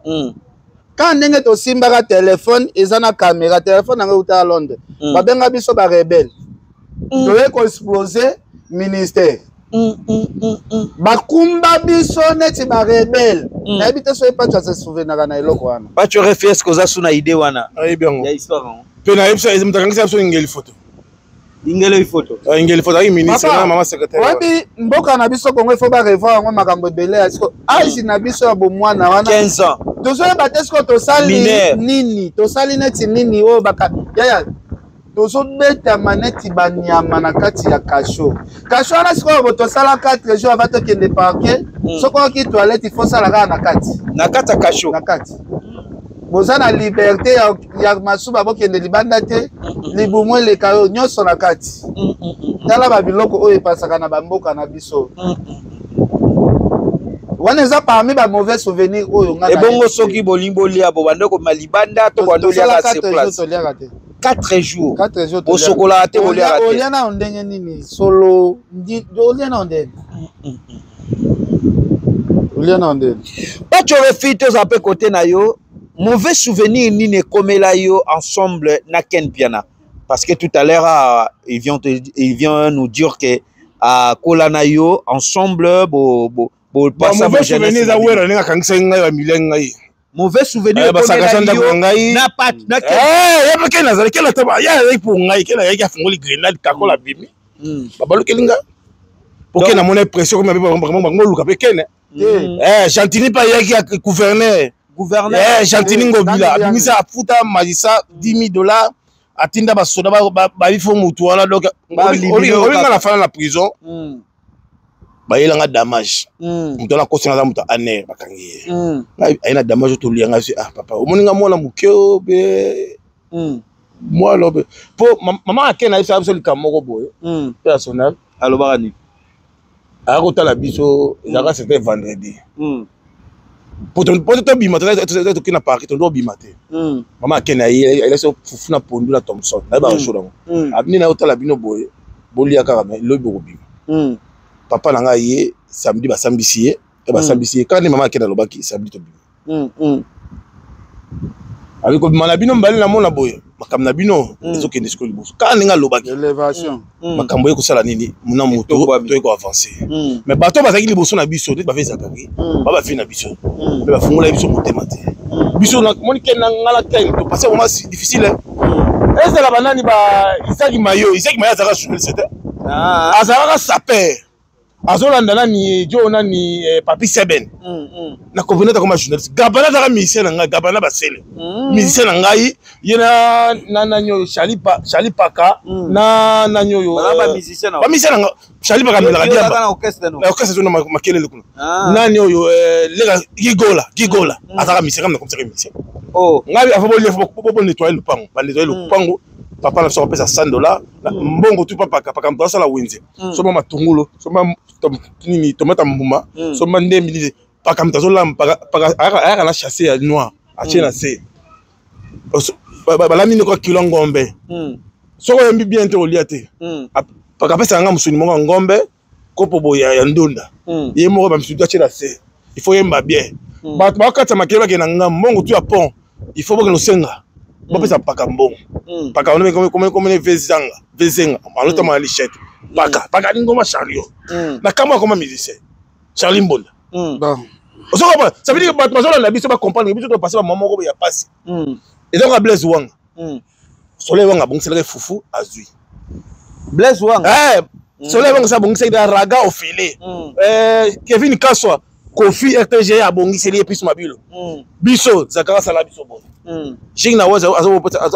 Ka ndenge tosimbaka telefone eza na caméra, telefone yango eutaka Londres. Babenga biso barebelles, toye koexploser ministère. Bakumba biso neti barebelles. Nayebi te soki Pacho ase souvenaka na eloko wana. Pacho Refi, est ce que oza su na idée wana? Ayebi yango. Ya histoire yango. Mpe nayebisa moto akangisa biso, Ingeli Photo. Ingeli Photo. Ingeli Photo azalaki ministre na mama secrétaire. Oyebi, mboka na biso Kongo, il faut barevoir yango, makambo ebele ya siko. Age na biso ya bomwana wana, 15 ans, tozoyeba te siko tosali nini, tosali neti nini oyo baka yaya. Tozobetama neti banyama na kati ya cachot. Cachot wana sikoyo bo tosala 4 jours avant tokende parquet. Soki oyoki toilette, il faut sala kaka na kati. Na kati ya cachot? Na kati. Boza na liberté ya masuba, bokende libanda te, libumu eleka yo nyonso na kati. Tala babiloko oyo epasaka na bamboka na biso wana, eza parmi ba mauvais souvenir oyo nga. Ebongo soki bolingi bolia, bo bande kobima libanda to bande oliaka sur place? Toliaka te. 4 jours? 4 jours. Bosokolaka te, boliaka te? Olia nao ndenge nini? Solo olia nao ndenge, olia nao ndenge. Pacho Refi, tozala mpe kote na yo. Mauvais souvenir nini ekomela yo ensemble na Ken Piana? Parce que tout à l'heure, ah, il vient nous dire que akola na yo ensemble, bo bo bo mauvais souvenir eza Wera, ndenge akangisaki ngai, bamilia ngai. Mauvais souvenir? Basakasa ndako na ngai. Na pat na Ye mpe Ken azali, Ken ata ye azalaki mpo ngai. Ken ayaki, afungoli grenade, kakola abimi, babalukeli nga po Ken amona pression komi bango oluka mpe Ken. Gentini mpe ayaki, gouverneur. Gouverneur. Gentini Ngobila abimisa, afuta magistrat 10 000 $, atinda basoda babi fo mutu wana. Donc olinga na fana na prison, bayelanga damage. Moto wana akosi, aza moto aner, bakangi ye, aye na damage oyo tolianga. Si ah papa, omoninga mwana moke o be mwana be po mama ake na yebisaka biso likambo moko boye personnel. Alobaka nini? Aya kotala biso, ezalaka, c'était vendredi, po tobima, toki na parki, tondo obima te. Mama akende, ayelasi fufu na pondu na Thomson, nayebaka chaud yango. Abini na otala bino boye, bolia kaka, mais lobi bokobima. Papa na ngai ye samedi basambisi ye, basambisi ye kaka nde mama akende alobaki samedi tobima. Abi kobima na bino mibale, namona boye makambo na bino ezokende sikoyo liboso, kaka ndenge alobaki. Makambo ye kosala nini na moto, toye koavancer. Mais bato bazalaki liboso na biso neti bave Zakari, ba bavi na biso me bafungola biso motema te. Biso moni Ken na nga na Ken topase moment difficile. Ezala banani, ba Isaki Mayo. Isaki Mayo azalaka journaliste te, azalaka sapeur, azolanda nani, jo nani, Papi Seben na comprendre akoma journaliste. Gabana azalaka musicien na ngai, Gabana Basele, musicien na ngai ye na nani oyo, Charli Paka na nani oyo, bamusicien na ngai. Charli Paka amelaka diamba, orchestre na makelele kuna. Nani oyo, leka Gigola, Gigola azalaka musicien, kama nakomisaka musicien ngai. Afa bolia, bonettoyer lupango, banettoyer lupango. Papa na biso akopesa 100 $, mbongo tu papa paka moto asala wenze, somba matungulu, somba nini, tomate ya mbuma, somba ndembi nini. Paka moto azolamba, paka ayaka na chasse ya noir, atie na se, balami ndeko kilo ngombe. Soki oyembi bien te, olia te. Paka apesaka nga mosuni moko ya ngombe, kopo boye ya ndunda, ye moko bamisutu atie na se. Il faut yemba bien. Bato bakatisa makele, bakende na nga mbongo tu ya pont, il faut bokende osenga, bapesa paka mbongo. Paka wana komene vezanga vezenga alotama na lichette. Paka paka alingoma Charlie na kambo akoma musicien, Charlie Mbonda. Ozo comprendre? Ça veut dire que bato bazolanda biso, bacomprendre biso, topase bamama moko ya pasi. Ezaka Blaise Wanga, Soleil Wanga abongiselaka fufu, azwi. Blaise Wanga. Soleil Wanga sa abongiselaki na raga ofele. Kevin Kaswa, Kofi RTG abongiseli ye piso mabilo. Biso Zakara asala biso boye. Jing na waza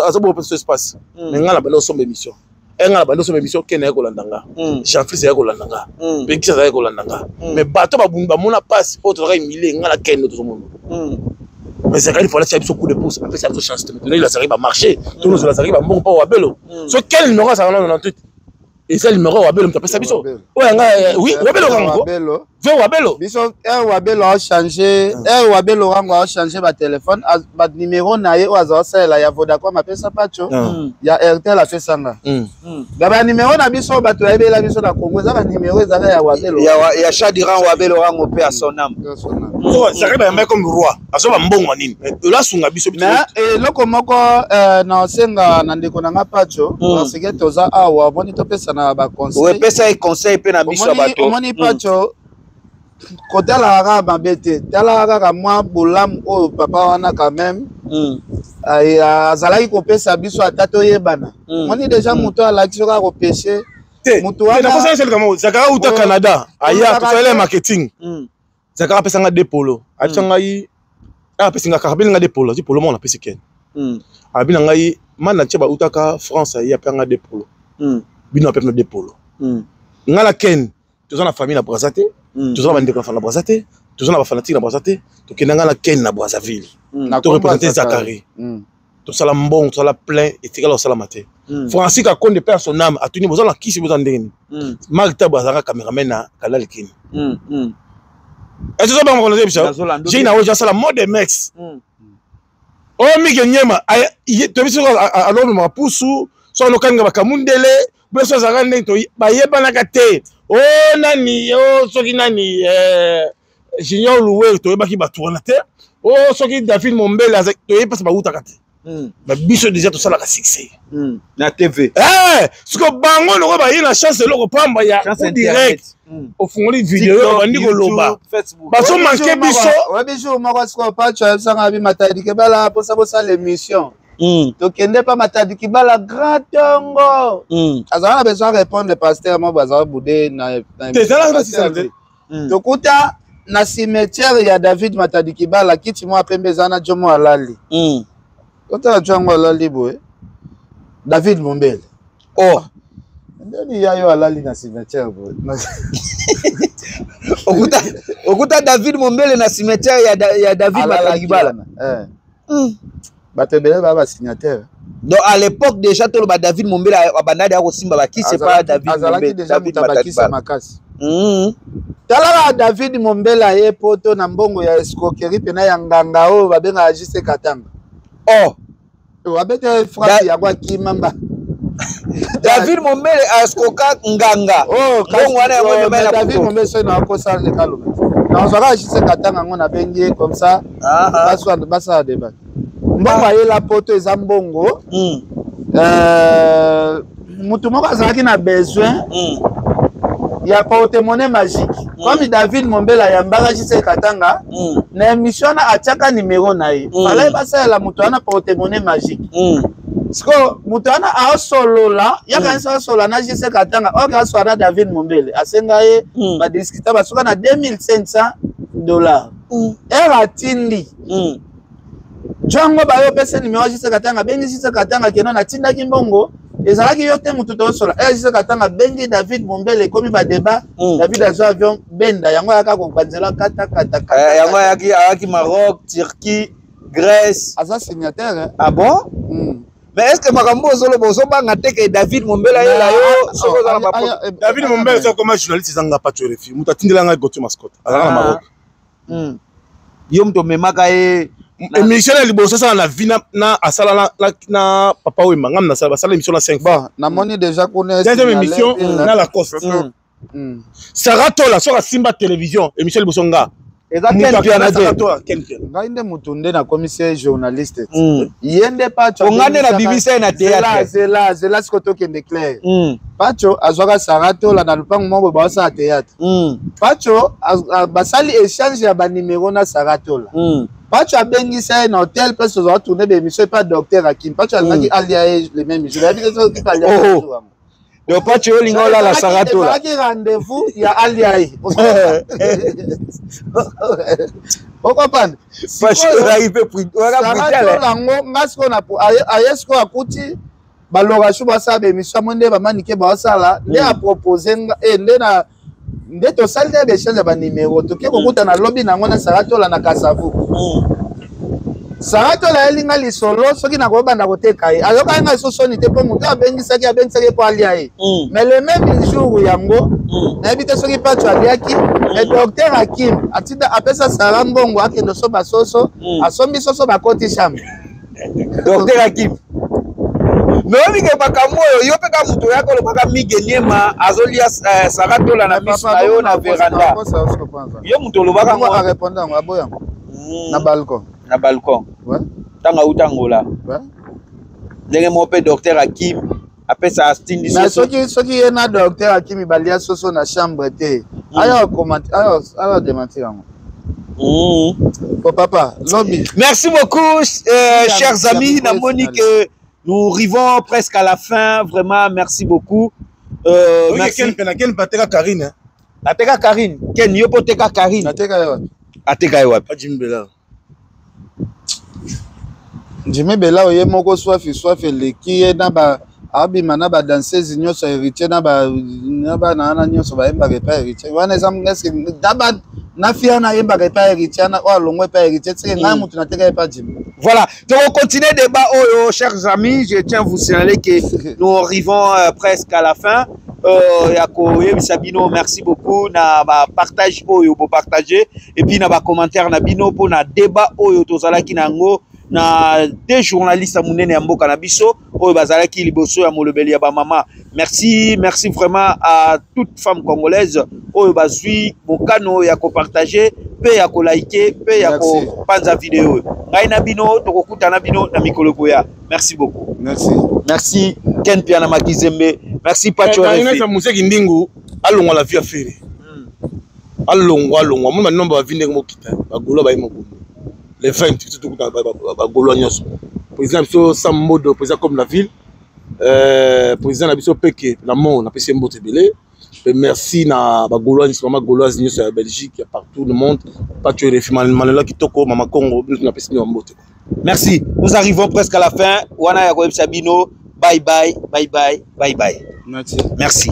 azobopesa espace, mais ngai na bandi osomba émission, ngai na bandi osomba émission. Kene aye kolanda nga, Jean Fils aye kolanda nga, Pekis azalaki kolanda nga. Mais bato bamona mpasi oyo, tozalaki milie, ngai na kende tozomona. Mais Zakari fala tia biso coup de pouce, apesa biso chance te. Maintenant azalaki bamarché, tozozela azalaki bambongo mpo Wabelo. So quel numéro azalaka nano na 98? Eza numéro Wabelo moto apesa biso oyo yanga. Oui, Wabelo kango ve Wabelo. Biso r Wabelo achange, r Wabelo rango achange batelefone, banimero na ye oyo azala osalela ya Vodacom apesa Pacho, ya Airtel apesanga. Na banimero na biso, bato bayebela biso na Congo, eza banimero ezaka ya Wabelo. Ya Chadiran Wabelo rango mpe ya son âme. Zakari bayambaki comme roi, azo bambongo nini elasunga biso. Mais eloko moko na osenga na ndeko na nga Pacho, parce que toza awa, omoni, topesana baconseil. Opesa ye conseil mpe na miso ya bato. Omoni Pacho, kotalaka kaka mabe te, talaka kaka mwa bolamu oyo papa wana quand même azalaki kopesa biso, ata toyebana. Omoni déjà moto alakisi kaka kopeshe. Moto wana Zakara uta Canada, aya tosalela marketing. Zakara apesanga de polo, apesa ngai, apesi nga kaka, abeli nga de polo, azwi polo moko, napesi Ken. Abi na ngai mana tia bautaka France, aye apesa nga de polo, bino ape bino de polo. Nga na Ken toza na famille na Braza te, toza na bandeko na Braza te, toza na bafanatike na Braza te. Tokenda nga na Ken na Brazzaville, toreprésente Zakari, tosala mbongo, tosala plein, etikala kosalama te. Francis Kakonde, père son âme, atuni: boza na kisi, boza ndenge nini? Mark Tabo azalaka cameraman na Kanal Kini. Ezozo bango kono biso jei na oyo asala mode mex oyo Mike Nyema toyebi soki alomemaka pusu, so alokanga bakamundele biso, azalaka ndenge bayebanaka te. O nani o soki nani, Junior Louer, toyebaki bato wana te. O soki David Mombele, toyebi mpasi bautaka te. Biso déjà tosalaka succès na TV. Siko bango loko baye na chance, eloko pamba ya direct, ofungoli video, obandi koloba, bazomanke biso. Oyebi jour moko sikoyo Pacho ayebisanga bi Matadi Kibala, mposa bosala émission. Tokende mpa Matadi Kibala, grand tongo. Azala na besoin répondre pasteur mo bazala bude na tokuta na cimetière ya David Matadi Kibala, kiti mwa pembe eza na jomo alali. Totala jo yango alali boye, David Mombele. Oh. Ndeni ya yo alali na cimetière boye? Okuta, okuta David Mombele na cimetière ya David Matadi Kibala. Bato ebele baa basignataire. Donc à l'époque déjà, toloba David Mombele abandadi akosimba bakisi epa David. Azalaki déjà moto abakisi ya makasi. Talaka David Mombele aye Poto na mbongo ya escroquerie mpena ya nganga oyo babengaka Jise Katanga. Oh. Abete frappe yango, akima mba. David Mombele askoka nganga. Mbongo wana yango emema na David Mombele. Soki nakosala lekaloba, nazwaka Jise Katanga yango, nabengi ye comme ça, basala débat. Mbongo ayela Poto eza mbongo mutu moko azalaki na besoin ya porte-monnaie magique. Comme David Mombele ayambaka Jise Katanga na émission wana, atiaka nimero na ye, fallait basalela moto wana porte-monnaie magique. Siko moto wana aosolola, yakanisi asolola na Jise Katanga, oyo asola na David Mombele, asenga ye, badiscuta, basuka na 2500 $. Ere atindi jango, bayo opesa nimero ya Jise Katanga, abengi Jise Katanga keno natindaki mbongo, ezalaki yo te motu tozosola. E Jise Katanga abengi David Mombele, ekomi badébat. David azwa avion, benda yango, ayaka kobanzela katakata. Yango ayaki Maroc, Turquie, Grèce. Aza signataire. Ah bon? Mais est ce que makambo ozoloba, ozobanga te ke David Mombele ayela yo soki oza na ba David Mombele oza koma journaliste, ezanga Pacho RFI, moto atindela ngai Gauthier Mascotte, azalaka na Maroc. Yo moto omemaka ye. Émission ya liboso asala na vie na asala na Papa Wemba, ngam nasala, basala émission na 5. Bon, namoni déjà kuna. Deuxième émission na Lacoste. Sara Tola soki asimba télévision, émission liboso nga. Eza Ken Piana te? Ken Piana. Ngai nde motu nde nakomisi ye journaliste. Ye nde Pacho. Nga nde nabimisa ye na théâtre. Zela, zela, siko tokende clair. Pacho azwaka Sara Tola na lupango moko, baosala théâtre. Pacho basali échange ya banimero na Sara Tola. Pacho abengisa ye na hôtel place tozala tourne baémission epa docteur Akim. Pacho alingaki alia ye le même jour, yabi te soki alia ye jour yango. Donc Pacho, olinga olala Sara Tola? Ezalaki rendez-vous ya alia ye, okopanda. Pacho ozalaki mpe brutal yango. Nga sikoyo aye, sikoyo akuti balokation basala baémission mo nde bamanike baosala nde apropose nde na nde tosali nde baéchange ya banimero, toke kokutana lobi nango na Sara Tola na Kasavu. Sara Tola ayelinga lisolo soki nakobanda koteka ye, ayokaki ngai so soni te mpo moto abengisaki, abengisaki mpo alia ye. Mais le même jour yango, nayebi te soki Pacho aliaki, mais docteur Akim atinda, apesa Sara mbongo akende osomba soso. Asombi soso, bakoti chambre. Docteur Akim, mais oyebi ke makambo oyo yo mpe ka moto oyaka olobaka, Mige Niema azolia Sara Tola na miso na yo na veranda, yo moto olobaka ngo. Arépondre yango, aboya yango na balcon. Na balcon, ntango auta Ngola, ndenge moko mpe docteur Akim apesa, atindi. Mais soki ye na docteur Akimi balia soso na chambre te, aya commenter, aya démentir yango. Bon, papa, lobi. Merci beaucoup, chers amis. Namoni que nous arrivons presque à la fin. Vraiment, merci beaucoup. Merci. Ken Pena, Ken ateka Karine. Ateka Karine. Ken, yo po teka Karine. Ateka ye wapi? Ateka ye wapi? Ajimbela. Jimi Bela oye moko swafi swafi eleki ye na ba abima na badanseuse nyonso ya Héritier na bana wana nyonso bayembaka epai Héritier wana. Eza eske daba na fia na ayembaka epai Héritier na oyo alongwa epai Héritier, tike ngai motu nateka epai Jimi. Voilà, donc on continue débat oyo, chers amis. Je tiens à vous signaler que nous arrivons presque à la fin. Ya koyebisa bino merci beaucoup na ba partage oyo bo partager et puis na ba commentaire na bino pour na débat oyo tozalaki na yango na deux journalistes ya monene ya mboka na biso oyo bazalaki liboso ya molobeli ya bamama. Merci, merci vraiment à toute femme congolaise oyo bazwi mokano ya kopartage mpe ya kolike mpe ya kopanza video oyo. Ngai na bino tokokutana bino na mikolo koya. Merci beaucoup. Merci. Merci Ken Piana Makizembe, merci Pacho. RFI Museki Ndingu alongwa la vie ya Ferre, alongwa, alongwa. Mona nombre bavi ndenge mokita, bagolo baye mobundo le 20, biso tokuta bagolois nyonso. Président biso Sam Modo, président comme la ville, président na biso Peke na mo, napesi ye mbote ebele. Mpe merci na bagaulois nyonso, mama gauloise nyonso ya Belgique, ya partout le monde. Pacho RFI, Malela Kitoko, mama Congo, biso napesi bino bambote. Merci, nous arrivons presque à la fin. Wana ya koyebisa bino bye bye, bye bye, bye bye. Merci. Merci.